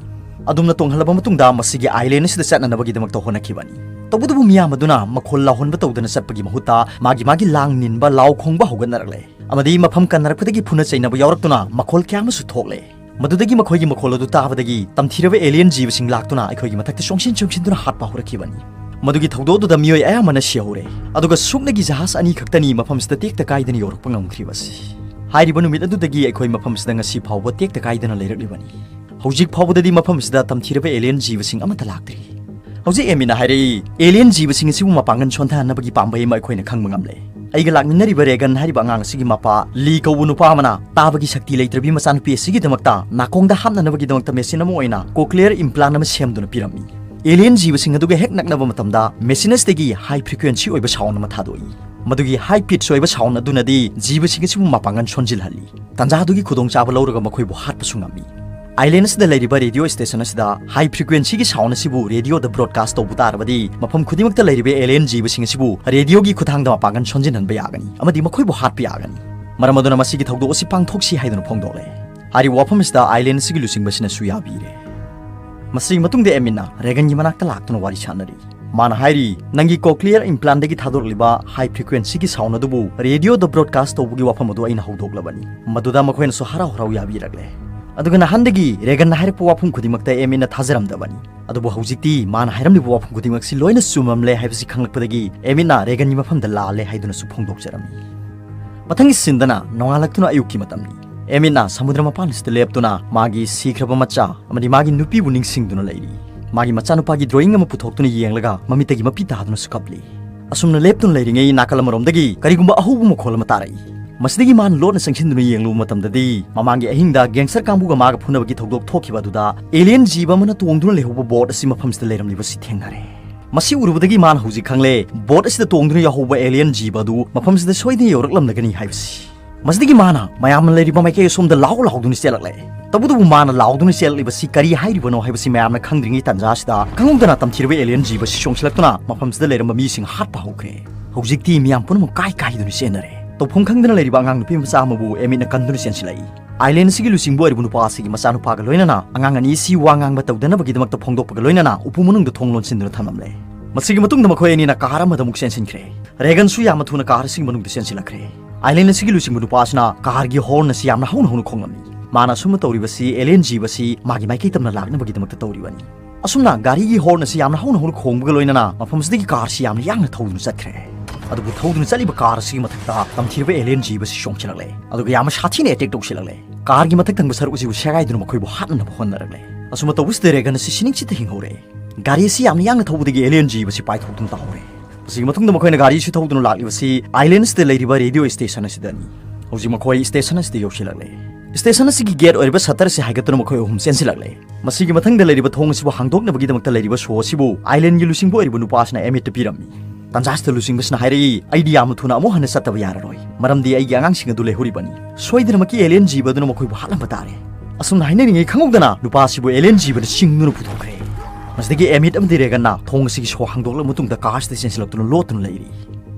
ꯑꯗꯨꯝꯅ ꯇꯣꯡꯍꯜꯂꯕ ꯃꯇꯨꯡꯗ ꯃꯁꯤꯒꯤ ꯑꯥꯏꯂꯦꯟ ꯑꯁꯤꯗ ꯆꯠꯅꯅꯕꯒꯤꯗꯃꯛꯇ ꯍꯣꯠꯅꯈꯤꯕꯅꯤ꯫ ꯇꯧꯕꯇꯕꯨ ꯃꯤꯌꯥꯝ ꯑꯗꯨꯅ ꯃꯈꯣꯜ ꯂꯥꯎꯍꯟꯕ ꯇꯧꯗꯅ ꯆꯠꯄꯒꯤ ꯃꯍꯨꯠꯇ ꯃꯥꯒꯤ ꯃꯥꯒꯤ ꯂꯥꯡ ꯅꯤꯟꯕ, ꯂꯥꯎ ꯈꯣꯡꯕ ꯍꯧꯒꯠꯅꯔꯛꯂꯦ꯫ ꯑꯃꯗꯤ ꯃꯐꯝ ꯀꯟꯅꯔꯛꯄꯗꯒꯤ ꯐꯨꯅ ꯆꯩꯅꯕ ꯌꯥꯎꯔꯛꯇꯨꯅ ꯃꯈꯣꯜ ꯀꯌꯥ ꯑꯃꯁꯨ ꯊꯣꯛꯂꯦ꯫ ꯃꯗꯨꯗꯒꯤ ꯃꯈꯣꯏꯒꯤ ꯃꯈꯣꯜ ꯑꯗꯨ ꯇꯥꯕꯗꯒꯤ ꯇꯝꯊꯤꯔꯕ ꯑꯦꯂꯤꯌꯟ ꯖꯤꯕꯁꯤꯡ ꯂꯥꯛꯇꯨꯅ ꯑꯩꯈꯣꯏꯒꯤ ꯃꯊꯛꯇ ꯆꯣꯡꯁꯤꯟ ꯆꯣꯡꯁꯤꯟꯗꯨꯅ ꯍꯥꯠꯄ ꯍꯧꯔꯛꯈꯤꯕꯅꯤ꯫ ꯃꯗꯨꯒꯤ ꯊꯧꯗꯣꯛ ꯑꯗꯨꯗ ꯃꯤꯑꯣꯏ ꯑꯌꯥꯝꯕꯅ ꯁꯤꯍꯧꯔꯦ, ꯑꯗꯨꯒ ꯁꯨꯞꯅꯒꯤ ꯖꯍꯥꯖ ꯑꯅꯤ ꯈꯛꯇꯅꯤ ꯃꯐꯝꯁꯤꯗ ꯇꯦꯛꯇ ꯀꯥꯏꯗꯅ ꯌꯧꯔꯛꯄ ꯉꯝꯈ꯭ꯔꯤꯕꯁꯤ꯫ ꯍꯥꯏꯔꯤꯕ ꯅꯨꯃꯤꯠ ꯑꯗꯨꯗꯒꯤ ꯑꯩꯈꯣꯏ ꯃꯐꯝꯁꯤꯗ ꯉꯁꯤ ꯐꯥꯎꯕ ꯇꯦꯛꯇ ꯀꯥꯏꯗꯅ ꯂꯩꯔꯛꯂꯤꯕꯅꯤ꯫ ꯍꯧꯖꯤꯛ ꯐꯥꯎꯕꯗꯗꯤ ꯃꯐꯝꯁꯤꯗ ꯇꯝꯊꯤꯔꯕ ꯑꯦꯂꯤꯌꯟ ꯖꯤꯕꯁꯤꯡ ꯑꯃꯠꯇ ꯂꯥꯛꯇ꯭ꯔꯤ꯫ ꯍꯧꯖꯤꯛ ꯑꯦꯃꯤꯅ ꯍꯥꯏꯔꯛꯏ, ꯑꯦꯂꯤꯌꯟ ꯖꯤꯕꯁꯤꯡ ꯑꯁꯤꯕꯨ ꯃꯄꯥꯡꯒꯜ ꯁꯣꯟꯊꯍꯟꯅꯕꯒꯤ ꯄꯥꯝꯕꯩ ꯑꯃ ꯑꯩꯈꯣꯏꯅ ꯈꯪꯕ ꯉꯝꯂꯦ꯫ ꯑꯩꯒ ꯂꯥꯛꯃꯤꯟꯅꯔꯤꯕ ꯔꯦꯒꯟ ꯍꯥꯏꯔꯤꯕ ꯑꯉꯥꯡ ꯑꯁꯤꯒꯤ ꯃꯄꯥ ꯂꯤ ꯀꯧꯕ ꯅꯨꯄꯥ ꯑꯃꯅ ꯇꯥꯕꯒꯤ ꯁꯛꯇꯤ ꯂꯩꯇ꯭ꯔꯕꯤ ꯃꯆꯥꯅꯨꯄꯤ ꯑꯁꯤꯒꯤꯗꯃꯛꯇ ꯅꯥꯀꯣꯡꯗ ꯍꯥꯞꯅꯅꯕꯒꯤꯗꯃꯛꯇ ꯃꯦꯆꯤꯟ ꯑꯃ ꯑꯣꯏꯅ ꯀꯣꯀ꯭ꯂꯤꯌꯔ ꯏꯝꯄ꯭ꯂꯥꯟ ꯑꯃ ꯁꯦꯝꯗꯨꯅ ꯄꯤꯔꯝꯃꯤ꯫ ꯑꯦꯂꯤꯌꯟ ꯖꯤꯕꯁꯤꯡ ꯑꯗꯨꯒ ꯍꯦꯛ ꯅꯛꯅꯕ ꯃꯇꯝꯗ ꯃꯦꯆꯤꯟ ꯑꯁꯤꯗꯒꯤ ꯍꯥꯏ ꯐ꯭ꯔꯤꯀ꯭ꯋꯦꯟꯁꯤ ꯑꯣꯏꯕ ꯁꯥꯎꯟ ꯑꯃ ꯊꯥꯗꯣꯛꯏ꯫ ꯃꯗꯨꯒꯤ ꯍꯥꯏ ꯄꯤꯠꯁ ꯑꯣꯏꯕ ꯁꯥꯎꯟ ꯑꯗꯨꯅꯗꯤ ꯖꯤꯕꯁꯤꯡ ꯑꯁꯤꯕꯨ ꯃꯄꯥꯡꯒꯜ ꯁꯣꯟꯖꯤꯜꯍꯜꯂꯤ꯫ ꯇꯥꯟꯖꯥꯗꯨꯒꯤ ꯈꯨꯗꯣꯡꯆꯥꯕ ꯂꯧꯔꯒ ꯃꯈꯣꯏꯕꯨ ꯍꯥꯠꯄꯁꯨ ꯉꯝꯃꯤ꯫ ꯑꯥꯏꯂꯦꯟ ꯑꯁꯤꯗ ꯂꯩꯔꯤꯕ ꯔꯦꯗꯤꯑꯣ ꯁ꯭ꯇꯦꯁꯟ ꯑꯁꯤꯗ ꯍꯥꯏ ꯐ꯭ꯔꯤꯀ꯭ꯋꯦꯟꯁꯤꯒꯤ ꯁꯥꯎꯟ ꯑꯁꯤꯕꯨ ꯔꯦꯗꯤꯑꯣꯗ ꯕ꯭ꯔꯣꯗꯀꯥꯁ ꯇꯧꯕ ꯇꯥꯔꯕꯗꯤ, ꯃꯐꯝ ꯈꯨꯗꯤꯡꯃꯛꯇ ꯂꯩꯔꯤꯕ ꯑꯦꯂꯤꯌꯟ ꯖꯤꯕꯁꯤꯡ ꯑꯁꯤꯕꯨ ꯔꯦꯗꯤꯑꯣꯒꯤ ꯈꯨꯠꯊꯥꯡꯗ ꯃꯄꯥꯡꯒꯜ ꯁꯣꯟꯖꯤꯟꯍꯟꯕ ꯌꯥꯒꯅꯤ ꯑꯃꯗꯤ ꯃꯈꯣꯏꯕꯨ ꯍꯥꯠꯄ ꯌꯥꯒꯅꯤ꯫ ꯃꯔꯝ ꯑꯗꯨꯅ ꯃꯁꯤꯒꯤ ꯊꯧꯗꯣꯛ ꯑꯁꯤ ꯄꯥꯡꯊꯣꯛꯁꯤ ꯍꯥꯏꯗꯨꯅ ꯐꯣꯡꯗꯣꯛꯂꯦ꯫ ꯍꯥꯏꯔꯤꯕ ꯋꯥꯐꯝ ꯑꯁꯤꯗ ꯑꯥꯏꯂꯦꯟ ꯑꯁꯤꯒꯤ ꯂꯨꯆꯤꯡꯕꯁꯤꯅꯁꯨ ꯌꯥꯕꯤꯔꯦ꯫ ꯃꯁꯤꯒꯤ ꯃꯇꯨꯡꯗ ꯑꯦꯃꯤꯟꯅ ꯔꯦꯒꯟꯒꯤ ꯃꯅꯥꯛꯇ ꯂꯥꯛꯇꯨꯅ ꯋꯥꯔꯤ ꯁꯥꯟꯅꯔꯤ꯫ ꯃꯥꯅ ꯍꯥꯏꯔꯤ, "ꯅꯪꯒꯤ ꯀꯣꯀ꯭ꯂꯤꯌꯔ ꯏꯝꯄ꯭ꯂꯥꯟꯗꯒꯤ ꯊꯥꯗꯣꯔꯛꯂꯤꯕ ꯍꯥꯏ ꯐ꯭ꯔꯤꯀ꯭ꯋꯦꯟꯁꯤꯒꯤ ꯁꯥꯎꯟ ꯑꯗꯨꯕꯨ ꯔꯦꯗꯤꯑꯣꯗ ꯕ꯭ꯔꯣꯗꯀꯥꯁ ꯇꯧꯕꯒꯤ ꯋꯥꯐꯝ ꯑꯗꯨ ꯑꯩꯅ ꯍꯧꯗꯣꯛꯂꯕꯅꯤ꯫" ꯃꯗꯨꯗ ꯃꯈꯣꯏꯅꯁꯨ ꯍꯔꯥꯎ ꯍꯔꯥꯎ ꯌꯥꯕꯤꯔꯛꯂꯦ꯫ ꯑꯗꯨꯒ ꯅꯍꯥꯟꯗꯒꯤ ꯔꯦꯒꯟꯅ ꯍꯥꯏꯔꯛꯄ ꯋꯥꯐꯝ ꯈꯨꯗꯤꯡꯃꯛꯇ ꯑꯦꯃꯤꯟꯅ ꯊꯥꯖꯔꯝꯗꯕꯅꯤ꯫ ꯑꯗꯨꯕꯨ ꯍꯧꯖꯤꯛꯇꯤ ꯃꯥꯅ ꯍꯥꯏꯔꯝꯂꯤꯕ ꯋꯥꯐꯝ ꯈꯨꯗꯤꯡꯃꯛꯁꯤ ꯂꯣꯏꯅ ꯆꯨꯝꯃꯝꯂꯦ ꯍꯥꯏꯕꯁꯤ ꯈꯪꯂꯛꯄꯗꯒꯤ ꯑꯦꯃꯤꯟꯅ ꯔꯦꯒꯟꯒꯤ ꯃꯐꯝꯗ ꯂꯥꯜꯂꯦ ꯍꯥꯏꯗꯨꯅꯁꯨ ꯐꯣꯡꯗꯣꯛꯆꯔꯝꯃꯤ꯫ ꯃꯊꯪꯒꯤ ꯁꯤꯟꯗꯅ ꯅꯣꯡꯉꯥꯜꯂꯛꯇꯨꯅ ꯑꯌꯨꯛꯀꯤ ꯃꯇꯝꯅꯤ꯫ ꯑꯦꯃꯤꯟꯅ ꯁꯃꯨꯗ꯭ꯔ ꯃꯄꯥꯟ ꯑꯁꯤꯗ ꯂꯦꯞꯇꯨꯅ ꯃꯥꯒꯤ ꯁꯤꯈ꯭ꯔꯕ ꯃꯆꯥ ꯑꯃꯗꯤ ꯃꯥꯒꯤ ꯅꯨꯄꯤꯕꯨ ꯅꯤꯡꯁꯤꯡꯗꯨꯅ ꯂꯩꯔꯤ꯫ ꯃꯥꯒꯤ ꯃꯆꯥꯅꯨꯄꯥꯒꯤ ꯗ꯭ꯔꯣꯌꯤꯡ ꯑꯃ ꯄꯨꯊꯣꯛꯇꯨꯅ ꯌꯦꯡꯂꯒ ꯃꯃꯤꯠꯇꯒꯤ ꯃꯄꯤ ꯇꯥꯗꯨꯅꯁꯨ ꯀꯞꯂꯤ꯫ ꯑꯁꯨꯝꯅ ꯂꯦꯞꯇꯨꯅ ꯂꯩꯔꯤꯉꯩ ꯅꯥꯀꯜ ꯑꯃꯔꯣꯝꯗꯒꯤ ꯀꯔꯤꯒꯨꯝꯕ ꯑꯍꯧꯕ ꯃꯈꯣꯜ ꯑꯃ ꯇꯥꯔꯛꯏ꯫ ꯃꯁꯤꯗꯒꯤ ꯃꯥꯅ ꯂꯣꯠꯅ ꯆꯪꯁꯤꯟꯗꯨꯅ ꯌꯦꯡꯂꯨꯕ ꯃꯇꯝꯗꯗꯤ ꯃꯃꯥꯡꯒꯤ ꯑꯍꯤꯡꯗ ꯒꯦꯡꯁꯇꯔ ꯀꯥꯡꯕꯨꯒ ꯃꯥꯒ ꯐꯨꯅꯕꯒꯤ ꯊꯧꯗꯣꯛ ꯊꯣꯛꯈꯤꯕ ꯑꯗꯨꯗ ꯑꯦꯂꯤꯌꯟ ꯖꯤꯕ ꯑꯃꯅ ꯇꯣꯡꯗꯨꯅ ꯂꯩꯍꯧꯕ ꯕꯣꯠ ꯑꯁꯤ ꯃꯐꯝꯁꯤꯗ ꯂꯩꯔꯝꯂꯤꯕꯁꯤ ꯊꯦꯡꯅꯔꯦ꯫ ꯃꯁꯤ ꯎꯔꯨꯕꯗꯒꯤ ꯃꯥꯅ ꯍꯧꯖꯤꯛ ꯈꯪꯂꯦ, ꯕꯣꯠ ꯑꯁꯤꯗ ꯇꯣꯡꯗꯨꯅ ꯌꯥꯎꯍꯧꯕ ꯑꯦꯂꯤꯌꯟ ꯖꯤꯕ ꯑꯗꯨ ꯃꯐꯝꯁꯤꯗ ꯁꯣꯏꯗꯅ ꯌꯧꯔꯛꯂꯝꯂꯒꯅꯤ ꯍꯥꯏꯕꯁꯤ꯫ ꯃꯁꯤꯗꯒꯤ ꯃꯥꯅ ꯃꯌꯥꯝꯅ ꯂꯩꯔꯤꯕ ꯃꯥꯏꯀꯩ ꯑꯁꯣꯝꯗ ꯂꯥꯎ ꯂꯥꯎꯗꯨꯅ ꯆꯦꯜꯂꯛꯂꯦ꯫ ꯇꯧꯕꯇꯕꯨ ꯃꯥꯅ ꯂꯥꯎꯗꯨꯅ ꯆꯦꯜꯂꯛꯂꯤꯕꯁꯤ ꯀꯔꯤ ꯍꯥꯏꯔꯤꯕꯅꯣ ꯍꯥꯏꯕꯁꯤ ꯃꯌꯥꯝꯅ ꯈꯪꯗ꯭ꯔꯤꯉꯩ ꯇꯥꯟꯖꯥ ꯑꯁꯤꯗ, ꯈꯪꯍꯧꯗꯅ ꯇꯝꯊꯤꯔꯕ alien ꯖꯤꯕꯁꯤ ꯆꯣꯡꯁꯤꯜꯂꯛꯇꯨꯅ ꯃꯐꯝꯁꯤꯗ ꯂꯩꯔꯝꯕ ꯃꯤꯁꯤꯡ ꯍꯥꯠꯄ ꯍꯧꯈ꯭ꯔꯦ꯫ ꯍꯧꯖꯤꯛꯇꯤ ꯃꯤꯌꯥꯝ ꯄꯨꯝꯅꯃꯛ ꯀꯥꯏ ꯀꯥꯏꯗꯨꯅ ꯆꯦꯟꯅꯔꯦ꯫ ꯇꯧꯐꯝ ꯈꯪꯗꯅ ꯂꯩꯔꯤꯕ ꯑꯉꯥꯡ ꯅꯨꯄꯤ ꯃꯆꯥ ꯑꯃꯕꯨ ꯑꯦꯃꯤꯠꯅ ꯀꯟꯗꯨꯅ ꯆꯦꯟꯁꯤꯜꯂꯛꯏ꯫ ꯑꯥꯏꯂꯦꯟ ꯑꯁꯤꯒꯤ ꯂꯨꯆꯤꯡꯕ ꯑꯣꯏꯔꯤꯕ ꯅꯨꯄꯥ ꯑꯁꯤꯒꯤ ꯃꯆꯥꯅꯨꯄꯥꯒ ꯂꯣꯏꯅꯅ ꯑꯉꯥꯡ ꯑꯅꯤ ꯑꯁꯤ ꯋꯥ ꯉꯥꯡꯕ ꯇꯧꯗꯅꯕꯒꯤꯗꯃꯛꯇ ꯐꯣꯡꯗꯣꯛꯄꯒ ꯂꯣꯏꯅꯅ ꯎꯄꯨ ꯃꯅꯨꯡꯗ ꯊꯣꯡ ꯂꯣꯟꯁꯤꯟꯗꯨꯅ ꯊꯝꯂꯝꯂꯦ꯫ ꯃꯁꯤꯒꯤ ꯃꯇꯨꯡꯗ ꯃꯈꯣꯏ ꯑꯅꯤꯅ ꯀꯥꯔ ꯑꯃꯗ ꯑꯃꯨꯛ ꯆꯦꯟꯁꯤꯟꯈ꯭ꯔꯦ꯫ ꯔꯦꯒꯟꯁꯨ ꯌꯥꯝꯅ ꯊꯨꯅ ꯀꯥꯔ ꯑꯁꯤꯒꯤ ꯃꯅꯨꯡꯗ ꯆꯦꯟꯁꯤꯜꯂꯛꯈ꯭ꯔꯦ꯫ ꯑꯥꯏꯂꯦꯟ ꯑꯁꯤꯒꯤ ꯂꯨꯆꯤꯡꯕ ꯅꯨꯄꯥ ꯑꯁꯤꯅ ꯀꯥꯔꯒꯤ ꯍꯣꯔꯟ ꯑꯁꯤ ꯌꯥꯝꯅ ꯍꯧꯅ ꯍꯧꯅ ꯈꯣꯡꯂꯝꯃꯤ꯫ ꯃꯥꯅ ꯑꯁꯨꯝꯅ ꯇꯧꯔꯤꯕꯁꯤ alien ꯖꯤꯕ ꯑꯁꯤ ꯃꯥꯒꯤ ꯃꯥꯏꯀꯩ ꯇꯝꯅ ꯂꯥꯛꯅꯕꯒꯤꯗꯃꯛꯇ ꯇꯧꯔꯤꯕꯅꯤ꯫ ꯑꯁꯨꯝꯅ ꯒꯥꯔꯤꯒꯤ ꯍꯣꯔꯟ ꯑꯁꯤ ꯌꯥꯝꯅ ꯍꯧꯅ ꯍꯧꯅ ꯈꯣꯡꯕꯒ ꯂꯣꯏꯅꯅ ꯃꯐꯝꯁꯤꯗꯒꯤ ꯀꯥꯔ ꯑꯁꯤ ꯌꯥꯝꯅ ꯌꯥꯡꯅ ꯊꯧꯗꯨꯅ ꯆꯠꯈ꯭ꯔꯦ꯫ ꯑꯗꯨꯕꯨ ꯊꯧꯗꯨꯅ ꯆꯠꯂꯤꯕ ꯀꯥꯔ ꯑꯁꯤꯒꯤ ꯃꯊꯛꯇ ꯇꯝꯊꯤꯔꯕ alien ꯖꯤꯕ ꯑꯁꯤ ꯆꯣꯡꯁꯤꯜꯂꯛꯂꯦ꯫ ꯑꯗꯨꯒ ꯌꯥꯝꯅ ꯁꯥꯊꯤꯅ ꯑꯦꯇꯦꯛ ꯇꯧꯁꯤꯜꯂꯛꯂꯦ꯫ ꯀꯥꯔꯒꯤ ꯃꯊꯛ ꯊꯪꯕ ꯁꯔꯨꯛ ꯑꯁꯤꯕꯨ ꯁꯦꯒꯥꯏꯗꯨꯅ ꯃꯈꯣꯏꯕꯨ ꯍꯥꯠꯅꯅꯕ ꯍꯣꯠꯅꯔꯛꯂꯦ꯫ ꯑꯁꯨꯝꯅ ꯇꯧꯕꯁꯤꯗ ꯔꯦꯒꯟ ꯑꯁꯤ ꯁꯤꯅꯤꯡꯆꯤꯠꯇ ꯍꯤꯡꯍꯧꯔꯦ꯫ ꯒꯥꯔꯤ ꯑꯁꯤ ꯌꯥꯝꯅ ꯌꯥꯡꯅ ꯊꯧꯕꯗꯒꯤ alien ꯖꯤꯕ ꯑꯁꯤ ꯄꯥꯏꯊꯣꯛꯇꯨꯅ ꯇꯥꯍꯧꯔꯦ꯫ ꯃꯁꯤꯒꯤ ꯃꯇꯨꯡꯗ ꯃꯈꯣꯏꯅ ꯒꯥꯔꯤ ꯑꯁꯤ ꯊꯧꯗꯨꯅ ꯂꯥꯛꯂꯤꯕꯁꯤ ꯑꯥꯏꯂꯦꯟꯁꯤꯗ ꯂꯩꯔꯤꯕ ꯔꯦꯗꯤꯑꯣ ꯁ꯭ꯇꯦꯁꯟ ꯑꯁꯤꯗꯅꯤ꯫ ꯍꯧꯖꯤꯛ ꯃꯈꯣꯏ ꯁ꯭ꯇꯦꯁꯟ ꯑꯁꯤꯗ ꯌꯧꯁꯤꯜꯂꯛꯂꯦ꯫ ꯁ꯭ꯇꯦꯁꯟ ꯑꯁꯤꯒꯤ ꯒꯦꯠ ꯑꯣꯏꯔꯤꯕ ꯁꯇꯔ ꯑꯁꯤ ꯍꯥꯏꯒꯠꯇꯨꯅ ꯃꯈꯣꯏ ꯑꯍꯨꯝ ꯆꯦꯟꯁꯤꯜꯂꯛꯂꯦ꯫ ꯃꯁꯤꯒꯤ ꯃꯊꯪꯗ ꯂꯩꯔꯤꯕ ꯊꯣꯡ ꯑꯁꯤꯕꯨ ꯍꯥꯡꯗꯣꯛꯅꯕꯒꯤꯗꯃꯛꯇ ꯂꯩꯔꯤꯕ ꯁꯣ ꯑꯁꯤꯕꯨ ꯑꯥꯏꯂꯦꯟꯒꯤ ꯂꯨꯆꯤꯡꯕ ꯑꯣꯏꯔꯤꯕ ꯅꯨꯄꯥ ꯑꯁꯤꯅ ꯑꯦꯃꯤꯠꯇ ꯄꯤꯔꯝꯃꯤ꯫ ꯇꯥꯟꯖꯥꯁꯤꯗ ꯂꯨꯆꯤꯡꯕꯁꯤꯅ ꯍꯥꯏꯔꯛꯏ, "ꯑꯩꯗꯤ ꯌꯥꯝꯅ ꯊꯨꯅ ꯑꯃꯨꯛ ꯍꯟꯅ ꯆꯠꯇꯕ ꯌꯥꯔꯔꯣꯏ, ꯃꯔꯝꯗꯤ ꯑꯩꯒꯤ ꯑꯉꯥꯡꯁꯤꯡ ꯑꯗꯨ ꯂꯩꯍꯧꯔꯤꯕꯅꯤ꯫ ꯁꯣꯏꯗꯅꯃꯛꯀꯤ alien ꯖꯤꯕ ꯑꯗꯨꯅ ꯃꯈꯣꯏꯕꯨ ꯍꯥꯠꯂꯝꯕ ꯇꯥꯔꯦ"꯫ ꯑꯁꯨꯝꯅ ꯍꯥꯏꯅꯔꯤꯉꯩ ꯈꯪꯍꯧꯗꯅ ꯅꯨꯄꯥ ꯑꯁꯤꯕꯨ alien ꯖꯤꯕꯅ ꯆꯤꯡꯗꯨꯅ ꯄꯨꯊꯣꯛꯈ꯭ꯔꯦ꯫ ꯃꯁꯤꯗꯒꯤ ꯑꯦꯃꯤꯠ ꯑꯃꯗꯤ ꯔꯦꯒꯟꯅ ꯊꯣꯡ ꯑꯁꯤꯒꯤ ꯁꯣ ꯍꯥꯡꯗꯣꯛꯂꯕ ꯃꯇꯨꯡꯗ ꯀꯥꯔꯁꯤꯗ ꯆꯦꯟꯁꯤꯜꯂꯛꯇꯨꯅ ꯂꯣꯠꯇꯨꯅ ꯂꯩꯔꯤ꯫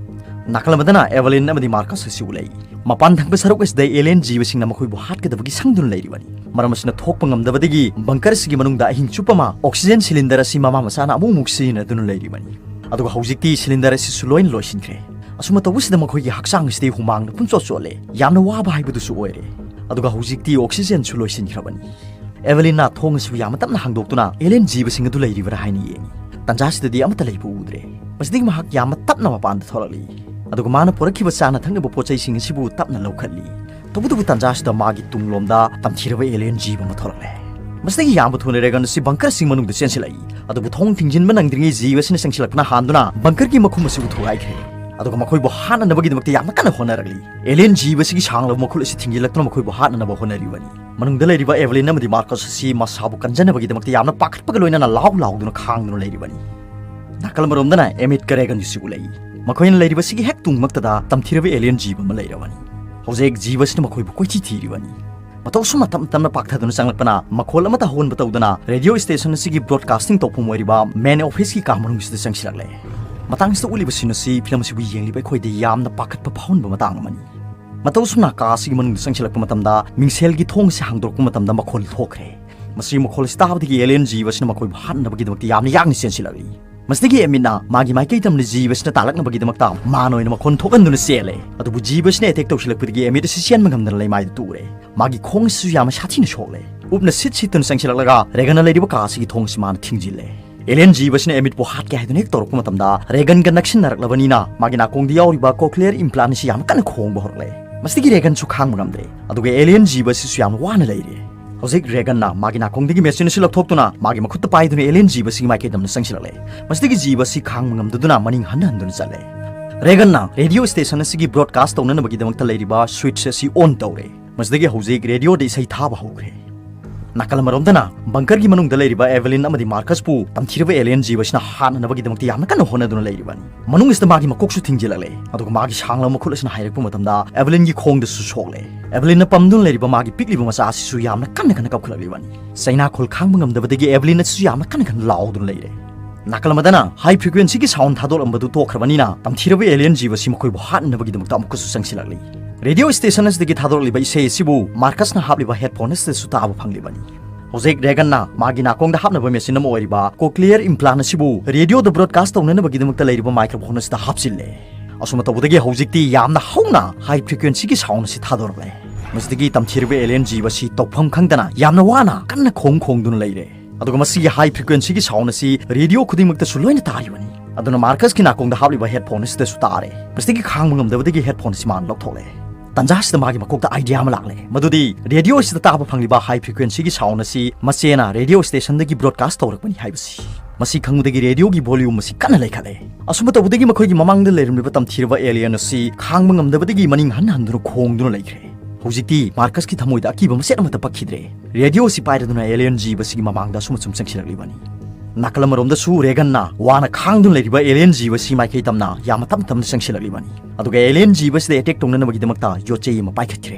ꯅꯥꯀꯜ ꯑꯃꯗꯅ ꯑꯦꯚꯦꯂꯤꯟ ꯑꯃꯗꯤ ꯃꯥꯔꯀꯁ ꯑꯁꯤ ꯎꯠꯂꯛꯏ꯫ ꯃꯄꯥꯟ ꯊꯪꯕ ꯁꯔꯨꯛ ꯑꯁꯤꯗ alien ꯖꯤꯕꯁꯤꯡꯅ ꯃꯈꯣꯏꯕꯨ ꯍꯥꯠꯀꯗꯕꯒꯤ ꯁꯪꯗꯨꯅ ꯂꯩꯔꯤꯕꯅꯤ꯫ ꯃꯔꯝ ꯑꯁꯤꯅ ꯊꯣꯛꯄ ꯉꯝꯗꯕꯗꯒꯤ ꯕꯪꯀꯔ ꯑꯁꯤꯒꯤ ꯃꯅꯨꯡꯗ ꯑꯍꯤꯡ ꯆꯨꯞꯄ ꯑꯃ ꯑꯣꯛꯁꯤꯖꯦꯟ ꯁꯤꯂꯤꯟꯗꯔ ꯑꯁꯤ ꯃꯃꯥ ꯃꯆꯥꯅ ꯑꯃꯨꯛ ꯑꯃꯨꯛ ꯁꯤꯖꯤꯟꯅꯗꯨꯅ ꯂꯩꯔꯤꯕꯅꯤ꯫ ꯑꯗꯨꯒ ꯍꯧꯖꯤꯛꯇꯤ ꯁꯤꯂꯤꯟꯗꯔ ꯑꯁꯤꯁꯨ ꯂꯣꯏꯅ ꯂꯣꯏꯁꯤꯟꯈ꯭ꯔꯦ꯫ ꯑꯁꯨꯝꯅ ꯇꯧꯕꯁꯤꯗ ꯃꯈꯣꯏꯒꯤ ꯍꯛꯆꯥꯡ ꯑꯁꯤꯗꯤ ꯍꯨꯃꯥꯡꯅ ꯄꯨꯝꯆꯣꯠ ꯆꯣꯠꯂꯦ꯫ ꯌꯥꯝꯅ ꯋꯥꯕ ꯍꯥꯏꯕꯗꯨꯁꯨ ꯑꯣꯏꯔꯦ꯫ ꯑꯗꯨꯒ ꯍꯧꯖꯤꯛꯇꯤ ꯑꯣꯛꯁꯤꯖꯦꯟꯁꯨ ꯂꯣꯏꯁꯤꯟꯈ꯭ꯔꯕꯅꯤ꯫ ꯑꯦꯚꯦꯂꯤꯟꯅ ꯊꯣꯡ ꯑꯁꯤꯕꯨ ꯌꯥꯝꯅ ꯇꯞꯅ ꯍꯥꯡꯗꯣꯛꯇꯨꯅ alien ꯖꯤꯕꯁꯤꯡ ꯑꯗꯨ ꯂꯩꯔꯤꯕꯔꯥ ꯍꯥꯏꯅ ꯌꯦꯡꯏ꯫ ꯇꯥꯟꯖꯥꯁꯤꯗꯗꯤ ꯑꯃꯠꯇ ꯂꯩꯕ ꯎꯗ꯭ꯔꯦ꯫ ꯃꯁꯤꯗꯒꯤ ꯃꯍꯥꯛ ꯌꯥꯝꯅ ꯇꯞꯅ ꯃꯄꯥꯟꯗ ꯊꯣꯛꯂꯛꯂꯤ꯫ ꯑꯗꯨꯒ ꯃꯥꯅ ꯄꯨꯔꯛꯈꯤꯕ ꯆꯥꯅ ꯊꯛꯅꯕ ꯄꯣꯠ ꯆꯩꯁꯤꯡ ꯑꯁꯤꯕꯨ ꯇꯞꯅ ꯂꯧꯈꯠꯂꯤ꯫ ꯇꯧꯕꯇꯕꯨ ꯇꯥꯟꯖꯥꯁꯤꯗ ꯃꯥꯒꯤ ꯇꯨꯡꯂꯣꯝꯗ ꯇꯝꯊꯤꯔꯕ alien ꯖꯤꯕ ꯑꯃ ꯊꯣꯛꯂꯛꯂꯦ꯫ ꯃꯁꯤꯗꯒꯤ ꯌꯥꯝꯕ ꯊꯨꯅ ꯔꯦꯒꯟ ꯑꯁꯤ ꯕꯪꯀꯔꯁꯤꯡ ꯃꯅꯨꯡꯗ ꯆꯦꯟꯁꯤꯜꯂꯛꯏ꯫ ꯑꯗꯨꯕꯨ ꯊꯣꯡ ꯊꯤꯡꯖꯤꯟꯕ ꯅꯪꯗ꯭ꯔꯤꯉꯩ ꯖꯤꯕ ꯑꯁꯤꯅ ꯆꯪꯁꯤꯜꯂꯛꯄꯅ ꯍꯥꯟꯗꯨꯅ ꯕꯪꯀꯔꯒꯤ ꯃꯈꯨꯝ ꯑꯁꯤꯕꯨ ꯊꯨꯒꯥꯏꯈ꯭ꯔꯦ꯫ ꯑꯗꯨꯒ ꯃꯈꯣꯏꯕꯨ ꯍꯥꯠꯅꯅꯕꯒꯤꯗꯃꯛꯇ ꯌꯥꯝꯅ ꯀꯟꯅ ꯍꯣꯠꯅꯔꯛꯂꯤ꯫ Alien ꯖꯤꯕ ꯑꯁꯤꯒꯤ ꯁꯥꯡꯂꯕ ꯃꯈꯨꯜ ꯑꯁꯤ ꯊꯤꯡꯖꯤꯜꯂꯛꯇꯨꯅ ꯃꯈꯣꯏꯕꯨ ꯍꯥꯠꯅꯅꯕ ꯍꯣꯠꯅꯔꯤꯕꯅꯤ꯫ ꯃꯅꯨꯡꯗ ꯂꯩꯔꯤꯕ ꯑꯦꯚꯦꯂꯤꯟ ꯑꯃꯗꯤ ꯃꯥꯔꯀꯁ ꯑꯁꯤ ꯃꯁꯥꯕꯨ ꯀꯟꯖꯅꯕꯒꯤꯗꯃꯛꯇ ꯌꯥꯝꯅ ꯄꯥꯈꯠꯄꯒ ꯂꯣꯏꯅꯅ ꯂꯥꯎ ꯂꯥꯎꯗꯨꯅ ꯈꯥꯡꯗꯨꯅ ꯂꯩꯔꯤꯕꯅꯤ꯫ ꯅꯥꯀꯜ ꯑꯃꯔꯣꯝꯗꯅ ꯑꯦꯃꯤꯠꯀ ꯔꯦꯒꯟꯁꯤ ꯎꯠꯂꯛꯏ꯫ ꯃꯈꯣꯏꯅ ꯂꯩꯔꯤꯕꯁꯤꯒꯤ ꯍꯦꯛ ꯇꯨꯡꯃꯛꯇꯗ ꯇꯝꯊꯤꯔꯕ alien ꯖꯤꯕ ꯑꯃ ꯂꯩꯔꯕꯅꯤ꯫ ꯍꯧꯖꯤꯛ ꯖꯤꯕꯁꯤꯅ ꯃꯈꯣꯏꯕꯨ ꯀꯣꯏꯊꯤ ꯊꯤꯔꯤꯕꯅꯤ꯫ ꯃꯇꯧ ꯑꯁꯨꯝꯅ ꯇꯞ ꯇꯞꯅ ꯄꯥꯛꯊꯗꯨꯅ ꯆꯪꯂꯛꯄꯅ ꯃꯈꯣꯜ ꯑꯃꯠꯇ ꯍꯧꯍꯟꯕ ꯇꯧꯗꯅ ꯔꯦꯗꯤꯑꯣ ꯁ꯭ꯇꯦꯁꯟ ꯑꯁꯤꯒꯤ ꯕ꯭ꯔꯣꯗꯀꯥꯁꯇꯤꯡ ꯇꯧꯐꯝ ꯑꯣꯏꯔꯤꯕ ꯃꯦꯟ ꯑꯣꯐꯤꯁꯀꯤ ꯀꯥ ꯃꯅꯨꯡꯁꯤꯗ ꯆꯪꯁꯤꯜꯂꯛꯂꯦ꯫ ꯃꯇꯥꯡꯁꯤꯗ ꯎꯠꯂꯤꯕ ꯁꯤꯟ ꯑꯁꯤ ꯐꯤꯂꯝ ꯑꯁꯤꯕꯨ ꯌꯦꯡꯂꯤꯕ ꯑꯩꯈꯣꯏꯗ ꯌꯥꯝꯅ ꯄꯥꯈꯠꯄ ꯐꯥꯎꯍꯟꯕ ꯃꯇꯥꯡ ꯑꯃꯅꯤ꯫ ꯃꯇꯧ ꯑꯁꯨꯝꯅ ꯀꯥ ꯑꯁꯤꯒꯤ ꯃꯅꯨꯡꯗ ꯆꯪꯁꯤꯜꯂꯛꯄ ꯃꯇꯝꯗ ꯃꯤꯡꯁꯦꯜꯒꯤ ꯊꯣꯡ ꯑꯁꯤ ꯍꯥꯡꯗꯣꯔꯛꯄ ꯃꯇꯝꯗ ꯃꯈꯣꯜ ꯊꯣꯛꯈ꯭ꯔꯦ꯫ ꯃꯁꯤ ꯃꯈꯣꯜ ꯑꯁꯤ ꯇꯥꯕꯗꯒꯤ ꯑꯦꯂꯤꯌꯟ ꯖꯤꯕ ꯑꯁꯤꯅ ꯃꯈꯣꯏꯕꯨ ꯍꯥꯠꯅꯕꯒꯤꯗꯃꯛꯇ ꯌꯥꯝꯅ ꯌꯥꯡꯅ ꯆꯦꯟꯁꯤꯜꯂꯛꯂꯤ꯫ ꯃꯁꯤꯗꯒꯤ ꯑꯦꯃꯤꯠꯅ ꯃꯥꯒꯤ ꯃꯥꯏꯀꯩ ꯇꯝꯅ ꯖꯤꯕ ꯑꯁꯤꯅ ꯇꯥꯜꯂꯛꯅꯕꯒꯤꯗꯃꯛꯇ ꯃꯥꯅ ꯑꯣꯏꯅ ꯃꯈꯣꯟ ꯊꯣꯛꯍꯟꯗꯨꯅ ꯆꯦꯜꯂꯦ꯫ ꯑꯗꯨꯕꯨ ꯖꯤꯕ ꯑꯁꯤꯅ ꯑꯦꯇꯦꯛ ꯇꯧꯁꯤꯜꯂꯛꯄꯗꯒꯤ ꯑꯦꯃꯤꯠ ꯑꯁꯤ ꯆꯦꯟꯕ ꯉꯝꯗꯅ ꯂꯩꯃꯥꯏꯗ ꯇꯨꯔꯦ꯫ ꯃꯥꯒꯤ ꯈꯣꯡ ꯑꯁꯤꯁꯨ ꯌꯥꯝꯅ ꯁꯥꯊꯤꯅ ꯁꯣꯛꯂꯦ꯫ ꯎꯞꯅ ꯁꯤꯠ ꯁꯤꯠꯇꯨꯅ ꯆꯪꯁꯤꯜꯂꯛꯂꯒ ꯔꯦꯒꯟꯅ ꯂꯩꯔꯤꯕ ꯀꯥ ꯑꯁꯤꯒꯤ ꯊꯣꯡ ꯑꯁꯤ ꯃꯥꯅ ꯊꯤꯡꯖꯤꯜꯂꯦ꯫ ꯑꯦꯂꯤꯌꯟ ꯖꯤꯕ ꯑꯁꯤꯅ ꯑꯦꯃꯤꯠꯄꯨ ꯍꯥꯠꯀꯦ ꯍꯥꯏꯗꯨꯅ ꯍꯦꯛ ꯇꯧꯔꯛꯄ ꯃꯇꯝꯗ ꯔꯦꯒꯟꯒ ꯅꯛꯁꯤꯟꯅꯔꯛꯂꯕꯅꯤꯅ ꯃꯥꯒꯤ ꯅꯥꯀꯣꯡꯗ ꯌꯥꯎꯔꯤꯕ ꯀꯣꯀ꯭ꯂꯤꯌꯔ ꯏꯝꯄ꯭ꯂꯥꯟ ꯑꯁꯤ ꯌꯥꯝ ꯀꯟꯅ ꯈꯣꯡꯕ ꯍꯧꯔꯛꯂꯦ꯫ ꯃꯁꯤꯗꯒꯤ ꯔꯦꯒꯟꯁꯨ ꯈꯥꯡꯕ ꯉꯝꯗ꯭ꯔꯦ꯫ ꯑꯗꯨꯒ ꯑꯦꯂꯤꯌꯟ ꯖꯤꯕ ꯑꯁꯤꯁꯨ ꯌꯥꯝꯅ ꯋꯥꯅ ꯂꯩꯔꯦ꯫ ꯍꯧꯖꯤꯛ ꯔꯦꯒꯟꯅ ꯃꯥꯒꯤ ꯅꯥꯀꯣꯡꯗꯒꯤ ꯃꯦꯆꯤꯟ ꯑꯁꯤ ꯂꯧꯊꯣꯛꯇꯨꯅ ꯃꯥꯒꯤ ꯃꯈꯨꯠꯇ ꯄꯥꯏꯗꯨꯅ ꯑꯦꯂꯤꯌꯟ ꯖꯤꯕ ꯑꯁꯤꯒꯤ ꯃꯥꯏꯀꯩꯗꯝꯅ ꯆꯪꯁꯤꯜꯂꯛꯂꯦ꯫ ꯃꯁꯤꯗꯒꯤ ꯖꯤꯕ ꯑꯁꯤ ꯈꯥꯡꯕ ꯉꯝꯗꯗꯨꯅ ꯃꯅꯤꯡ ꯍꯟꯅ ꯍꯟꯗꯨꯅ ꯆꯠꯂꯦ꯫ ꯔꯦꯒꯟꯅ ꯔꯦꯗꯤꯑꯣ ꯁ꯭ꯇꯦꯁꯟ ꯑꯁꯤꯒꯤ ꯕ꯭ꯔꯣꯗꯀꯥꯁ ꯇꯧꯅꯅꯕꯒꯤꯗꯃꯛꯇ ꯂꯩꯔꯤꯕ ꯁ꯭ꯋꯤꯠꯆ ꯑꯁꯤ ꯑꯣꯟ ꯇꯧꯔꯦ꯫ ꯃꯁꯤꯗꯒꯤ ꯍꯧꯖꯤꯛ ꯔꯦꯗꯤꯑꯣꯗ ꯏꯁꯩ ꯊꯥꯕ ꯍꯧꯈ꯭ꯔꯦ꯫ ꯅꯥꯀꯜ ꯑꯃꯔꯣꯝꯗꯅ ꯕꯪꯀꯔꯒꯤ ꯃꯅꯨꯡꯗ ꯂꯩꯔꯤꯕ ꯑꯦꯚꯦꯂꯤꯟ ꯑꯃꯗꯤ ꯃꯥꯔꯀꯁꯄꯨ ꯇꯝꯊꯤꯔꯕ ꯑꯦꯂꯤꯌꯟ ꯖꯤꯕ ꯑꯁꯤꯅ ꯍꯥꯠꯅꯅꯕꯒꯤꯗꯃꯛꯇ ꯌꯥꯝꯅ ꯀꯟꯅ ꯍꯣꯠꯅꯗꯨꯅ ꯂꯩꯔꯤꯕꯅꯤ꯫ ꯃꯅꯨꯡ ꯑꯁꯤꯗ ꯃꯥꯒꯤ ꯃꯀꯣꯛꯁꯨ ꯊꯤꯡꯖꯤꯜꯂꯛꯂꯦ, ꯑꯗꯨꯒ ꯃꯥꯒꯤ ꯁꯥꯡꯂꯕ ꯃꯈꯨꯠ ꯑꯁꯤꯅ ꯍꯥꯏꯔꯛꯄ ꯃꯇꯝꯗ ꯑꯦꯚꯦꯂꯤꯟꯒꯤ ꯈꯣꯡꯗꯁꯨ ꯁꯣꯛꯂꯦ꯫ ꯑꯦꯚꯦꯂꯤꯟꯅ ꯄꯝꯗꯨꯅ ꯂꯩꯔꯤꯕ ꯃꯥꯒꯤ ꯄꯤꯛꯂꯤꯕ ꯃꯆꯥ ꯑꯁꯤꯁꯨ ꯌꯥꯝꯅ ꯀꯟꯅ ꯀꯟꯅ ꯀꯞꯈꯠꯂꯛꯂꯤꯕꯅꯤ꯫ ꯆꯩꯅꯥꯈꯣꯜ ꯈꯥꯡꯕ ꯉꯝꯗꯕꯗꯒꯤ ꯑꯦꯚꯦꯂꯤꯟ ꯑꯁꯤꯁꯨ ꯌꯥꯝꯅ ꯀꯟꯅ ꯀꯟꯅ ꯂꯥꯎꯗꯨꯅ ꯂꯩꯔꯦ꯫ ꯅꯥꯀꯜ ꯑꯃꯗꯅ ꯍꯥꯏ ꯐ꯭ꯔꯤꯀ꯭ꯋꯦꯟꯁꯤꯒꯤ ꯁꯥꯎꯟ ꯊꯥꯗꯣꯛꯂꯝꯕꯗꯨ ꯇꯣꯛꯈ꯭ꯔꯕꯅꯤꯅ ꯇꯝꯊꯤꯔꯕ ꯑꯦꯂꯤꯌꯟ ꯖꯤꯕ ꯑꯁꯤ ꯃꯈꯣꯏꯕꯨ ꯍꯥꯠꯅꯅꯕꯒꯤꯗꯃꯛꯇ ꯑꯃꯨꯛꯀꯁꯨ ꯆꯪꯁꯤꯜꯂꯛꯂꯤ꯫ ꯔꯦꯗꯤꯑꯣ ꯁ꯭ꯇꯦꯁꯟ ꯑꯁꯤꯗꯒꯤ ꯊꯥꯗꯣꯔꯛꯂꯤꯕ ꯏꯁꯩ ꯑꯁꯤꯕꯨ ꯃꯥꯔꯀꯁꯅ ꯍꯥꯞꯂꯤꯕ ꯍꯦꯗꯐꯣꯟ ꯑꯁꯤꯗꯁꯨ ꯇꯥꯕ ꯐꯪꯂꯤꯕꯅꯤ꯫ ꯍꯧꯖꯤꯛ ꯔꯦꯒꯟꯅ ꯃꯥꯒꯤ ꯅꯥꯀꯣꯡꯗ ꯍꯥꯞꯅꯕ ꯃꯦꯆꯤꯟ ꯑꯃ ꯑꯣꯏꯔꯤꯕ ꯀꯣꯀ꯭ꯂꯤꯌꯔ ꯏꯝꯄ꯭ꯂꯥꯟ ꯑꯁꯤꯕꯨ ꯔꯦꯗꯤꯑꯣꯗ ꯕ꯭ꯔꯣꯗꯀꯥꯁ ꯇꯧꯅꯅꯕꯒꯤꯗꯃꯛꯇ ꯂꯩꯔꯤꯕ ꯃꯥꯏꯀ꯭ꯔꯣꯐꯣꯟ ꯑꯁꯤꯗ ꯍꯥꯞꯆꯤꯜꯂꯦ꯫ ꯑꯁꯨꯝꯅ ꯇꯧꯕꯗꯒꯤ ꯍꯧꯖꯤꯛꯇꯤ ꯌꯥꯝꯅ ꯍꯧꯅ ꯍꯥꯏ ꯐ꯭ꯔꯤꯀ꯭ꯋꯦꯟꯁꯤꯒꯤ ꯁꯥꯎꯟ ꯑꯁꯤ ꯊꯥꯗꯣꯔꯛꯂꯦ꯫ ꯃꯁꯤꯗꯒꯤ ꯇꯝꯊꯤꯔꯕ ꯑꯦꯂꯤꯌꯟ ꯖꯤꯕ ꯑꯁꯤ ꯇꯧꯐꯝ ꯈꯪꯗꯅ ꯌꯥꯝꯅ ꯋꯥꯅ ꯀꯟꯅ ꯈꯣꯡ ꯈꯣꯡꯗꯨꯅ ꯂꯩꯔꯦ꯫ ꯑꯗꯨꯒ ꯃꯁꯤꯒꯤ ꯍꯥꯏ ꯐ꯭ꯔꯤꯀ꯭ꯋꯦꯟꯁꯤꯒꯤ ꯁꯥꯎꯟ ꯑꯁꯤ ꯔꯦꯗꯤꯑꯣ ꯈꯨꯗꯤꯡꯃꯛꯇꯁꯨ ꯂꯣꯏꯅ ꯇꯥꯔꯤꯕꯅꯤ꯫ ꯑꯗꯨꯅ ꯃꯥꯔꯀꯁꯀꯤ ꯅꯥꯀꯣꯡꯗ ꯍꯥꯞꯂꯤꯕ ꯍꯦꯗꯐꯣꯟ ꯑꯁꯤꯗꯁꯨ ꯇꯥꯔꯦ꯫ ꯃꯁꯤꯗꯒꯤ ꯈꯥꯡꯕ ꯉꯝꯗꯕꯗꯒꯤ ꯍꯦꯗꯐꯣꯟ ꯑꯁꯤ ꯃꯥꯅ ꯂꯧꯊꯣꯛꯂꯦ꯫ ꯇꯟꯖꯥ ꯑꯁꯤꯗ ꯃꯥꯒꯤ ꯃꯀꯣꯛꯇ ꯑꯥꯏꯗꯤꯌꯥ ꯑꯃ ꯂꯥꯛꯂꯦ, ꯃꯗꯨꯗꯤ ꯔꯦꯗꯤꯑꯣ ꯑꯁꯤꯗ ꯇꯥꯕ ꯐꯪꯂꯤꯕ ꯍꯥꯏ ꯐ꯭ꯔꯤꯀ꯭ꯋꯦꯟꯁꯤꯒꯤ ꯁꯥꯎꯟ ꯑꯁꯤ ꯃꯆꯦꯅ ꯔꯦꯗꯤꯑꯣ ꯁ꯭ꯇꯦꯁꯟꯗꯒꯤ ꯕ꯭ꯔꯣꯗꯀꯥꯁ ꯇꯧꯔꯛꯄꯅꯤ ꯍꯥꯏꯕꯁꯤ꯫ ꯃꯁꯤ ꯈꯪꯕꯗꯒꯤ ꯔꯦꯗꯤꯑꯣꯒꯤ ꯚꯣꯂ꯭ꯌꯨꯝ ꯑꯁꯤ ꯀꯟꯅ ꯂꯩꯈꯠꯂꯦ꯫ ꯑꯁꯨꯝꯅ ꯇꯧꯕꯗꯒꯤ ꯃꯈꯣꯏꯒꯤ ꯃꯃꯥꯡꯗ ꯂꯩꯔꯝꯂꯤꯕ ꯇꯝꯊꯤꯔꯕ ꯑꯦꯂꯤꯌꯟ ꯑꯁꯤ ꯈꯥꯡꯕ ꯉꯝꯗꯕꯗꯒꯤ ꯃꯅꯤꯡ ꯍꯟꯅ ꯍꯟꯗꯨꯅ ꯈꯣꯡꯗꯨꯅ ꯂꯩꯈ꯭ꯔꯦ꯫ ꯍꯧꯖꯤꯛꯇꯤ ꯃꯥꯔꯀꯁꯀꯤ ꯊꯃꯣꯏꯗ ꯑꯀꯤꯕ ꯃꯆꯦꯠ ꯑꯃꯠꯇ ꯄꯛꯈꯤꯗ꯭ꯔꯦ꯫ ꯔꯦꯗꯤꯑꯣ ꯑꯁꯤ ꯄꯥꯏꯔꯗꯨꯅ ꯑꯦꯂꯤꯌꯟ ꯖꯤꯕ ꯑꯁꯤꯒꯤ ꯃꯃꯥꯡꯗ ꯑꯁꯨꯝ ꯑꯁꯨꯝ ꯆꯪꯁꯤꯜꯂꯛꯂꯤꯕꯅꯤ꯫ ꯅꯥꯀꯜ ꯑꯃꯔꯣꯝꯗꯁꯨ ꯔꯦꯒꯟꯅ ꯋꯥꯅ ꯈꯥꯡꯗꯨꯅ ꯂꯩꯔꯤꯕ alien ꯖꯤꯕ ꯑꯁꯤ ꯃꯥꯏꯀꯩ ꯇꯝꯅ ꯌꯥꯝꯅ ꯇꯞ ꯇꯞꯅ ꯆꯪꯁꯤꯜꯂꯛꯂꯤꯕꯅꯤ꯫ ꯑꯗꯨꯒ alien ꯖꯤꯕ ꯑꯁꯤꯗ attack ꯇꯧꯅꯅꯕꯒꯤꯗꯃꯛꯇ ꯌꯣꯠꯆꯩ ꯑꯃ ꯄꯥꯏꯈꯠꯈ꯭ꯔꯦ꯫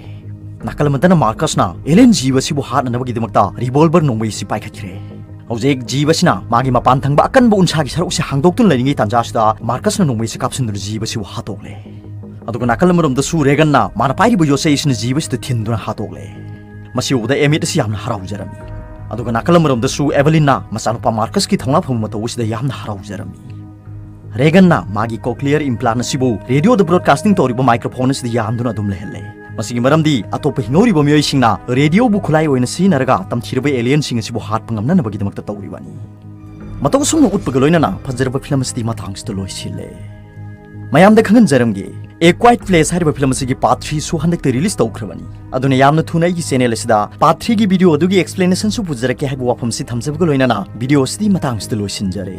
ꯅꯥꯀꯜ ꯑꯃꯗꯅ ꯃꯥꯔꯀꯁꯅ alien ꯖꯤꯕ ꯑꯁꯤꯕꯨ ꯍꯥꯠꯅꯅꯕꯒꯤꯗꯃꯛꯇ revolver ꯅꯣꯡꯃꯩ ꯑꯁꯤ ꯄꯥꯏꯈꯠꯈ꯭ꯔꯦ꯫ ꯍꯧꯖꯤꯛ ꯖꯤꯕ ꯑꯁꯤꯅ ꯃꯥꯒꯤ ꯃꯄꯥꯟ ꯊꯪꯕ ꯑꯀꯟꯕ ꯎꯟꯁꯥꯒꯤ ꯁꯔꯨꯛ ꯑꯁꯤ ꯍꯥꯡꯗꯣꯛꯇꯨꯅ ꯂꯩꯔꯤꯉꯩ ꯇꯥꯟꯖꯥ ꯑꯁꯤꯗ ꯃꯥꯔꯀꯁꯅ ꯅꯣꯡꯃꯩ ꯑꯁꯤ ꯀꯥꯞꯁꯤꯟꯗꯨꯅ ꯖꯤꯕ ꯑꯁꯤꯕꯨ ꯍꯥꯠꯇꯣꯛꯂꯦ꯫ ꯑꯗꯨꯒ ꯅꯥꯀꯜ ꯑꯃꯔꯣꯝꯗꯁꯨ ꯔꯦꯒꯟꯅ ꯃꯥꯅ ꯄꯥꯏꯔꯤꯕ ꯌꯣꯠꯆꯩ ꯑꯁꯤꯅ ꯖꯤꯕ ꯑꯁꯤꯗ ꯊꯤꯟꯗꯨꯅ ꯍꯥꯠꯇꯣꯛꯂꯦ꯫ ꯃꯁꯤ ꯎꯕꯗ ꯑꯦꯃꯤꯠ ꯑꯁꯤ ꯌꯥꯝꯅ ꯍꯔꯥꯎꯖꯔꯝꯃꯤ꯫ ꯑꯗꯨꯒ ꯅꯥꯀꯜ ꯑꯃꯔꯣꯝꯗꯁꯨ ꯑꯦꯚꯦꯂꯤꯟꯅ ꯃꯆꯥꯅꯨꯄꯥ ꯃꯥꯔꯀꯁꯀꯤ ꯊꯧꯅꯥ ꯐꯕ ꯃꯇꯧ ꯑꯁꯤꯗ ꯌꯥꯝꯅ ꯍꯔꯥꯎꯖꯔꯝꯃꯤ꯫ ꯔꯦꯒꯟꯅ ꯃꯥꯒꯤ cochlear implant ꯑꯁꯤꯕꯨ ꯔꯦꯗꯤꯑꯣꯗ broadcasting ꯇꯧꯔꯤꯕ microphone ꯑꯁꯤꯗ ꯌꯥꯟꯗꯨꯅ ꯑꯗꯨꯝ ꯂꯩꯍꯜꯂꯦ꯫ ꯃꯁꯤꯒꯤ ꯃꯔꯝꯗꯤ ꯑꯇꯣꯞꯄ ꯍꯤꯡꯍꯧꯔꯤꯕ ꯃꯤꯑꯣꯏꯁꯤꯡꯅ ꯔꯦꯗꯤꯑꯣꯕꯨ ꯈꯨꯠꯂꯥꯏ ꯑꯣꯏꯅ ꯁꯤꯖꯤꯟꯅꯔꯒ ꯇꯝꯊꯤꯔꯕ alienꯁꯤꯡ ꯑꯁꯤꯕꯨ ꯍꯥꯠꯄ ꯉꯝꯅꯅꯕꯒꯤꯗꯃꯛꯇ ꯇꯧꯔꯤꯕꯅꯤ꯫ ꯃꯇꯧ ꯑꯁꯨꯝꯅ ꯎꯠꯄꯒ ꯂꯣꯏꯅꯅ ꯐꯖꯔꯕ film ꯑꯁꯤꯗꯤ ꯃꯇꯥꯡꯁꯤꯗ ꯂꯣꯏꯁꯤꯜꯂꯦ꯫ ꯃꯌꯥꯝꯗ ꯈꯪꯍꯟꯖꯔꯝꯒꯦ, A Quiet Place ꯍꯥꯏꯔꯤꯕ film ꯑꯁꯤꯒꯤ part threeꯁꯨ ꯍꯟꯗꯛꯇ release ꯇꯧꯈ꯭ꯔꯕꯅꯤ꯫ ꯑꯗꯨꯅ ꯌꯥꯝꯅ ꯊꯨꯅ ꯑꯩꯒꯤ channel ꯑꯁꯤꯗ part threeꯒꯤ video ꯑꯗꯨꯒꯤ explanationꯁꯨ ꯄꯨꯖꯔꯛꯀꯦ ꯍꯥꯏꯕ ꯋꯥꯐꯝꯁꯤ ꯊꯝꯖꯕꯒ ꯂꯣꯏꯅꯅ video ꯑꯁꯤꯗꯤ ꯃꯇꯥꯡꯁꯤꯗ ꯂꯣꯏꯁꯤꯟꯖꯔꯦ꯫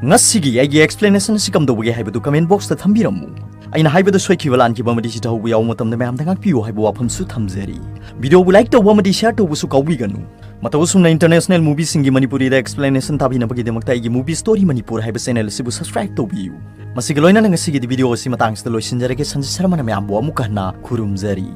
ꯉꯁꯤꯒꯤ ꯑꯩꯒꯤ explanation ꯑꯁꯤ ꯀꯝꯗꯧꯕꯒꯦ ꯍꯥꯏꯕꯗꯨ comment boxꯇ ꯊꯝꯕꯤꯔꯝꯃꯨ꯫ ꯑꯩꯅ ꯍꯥꯏꯕꯗ ꯁꯣꯏꯈꯤꯕ ꯂꯥꯟꯈꯤꯕ ꯑꯃꯗꯤ ꯆꯤꯊꯍꯧꯕ ꯌꯥꯎꯕ ꯃꯇꯝꯗ ꯃꯌꯥꯝꯗ ꯉꯥꯛꯄꯤꯌꯨ ꯍꯥꯏꯕ ꯋꯥꯐꯝꯁꯨ ꯊꯝꯖꯔꯤ꯫ Videoꯕꯨ like ꯇꯧꯕ ꯑꯃꯗꯤ share ꯇꯧꯕꯁꯨ ꯀꯥꯎꯕꯤꯒꯅꯨ꯫ ꯃꯇꯧ ꯑꯁꯨꯝꯅ international movieꯁꯤꯡꯒꯤ ꯃꯅꯤꯄꯨꯔꯤꯗ explanation ꯇꯥꯕꯤꯅꯕꯒꯤꯗꯃꯛꯇ ꯑꯩꯒꯤ Movie Story ꯃꯅꯤꯄꯨꯔ ꯍꯥꯏꯕ channel ꯑꯁꯤꯕꯨ subscribe ꯇꯧꯕꯤꯌꯨ꯫ ꯃꯁꯤꯒ ꯂꯣꯏꯅꯅ ꯉꯁꯤꯒꯤꯗꯤ video ꯑꯁꯤ ꯃꯇꯥꯡꯁꯤꯗ ꯂꯣꯏꯁꯤꯟꯖꯔꯒꯦ꯫ ꯁꯟꯖꯤꯠ ꯁꯔꯃꯅ ꯃꯌꯥꯝꯕꯨ ꯑꯃꯨꯛꯀ ꯍꯟꯅ ꯈꯨꯔꯨꯝꯖꯔꯤ꯫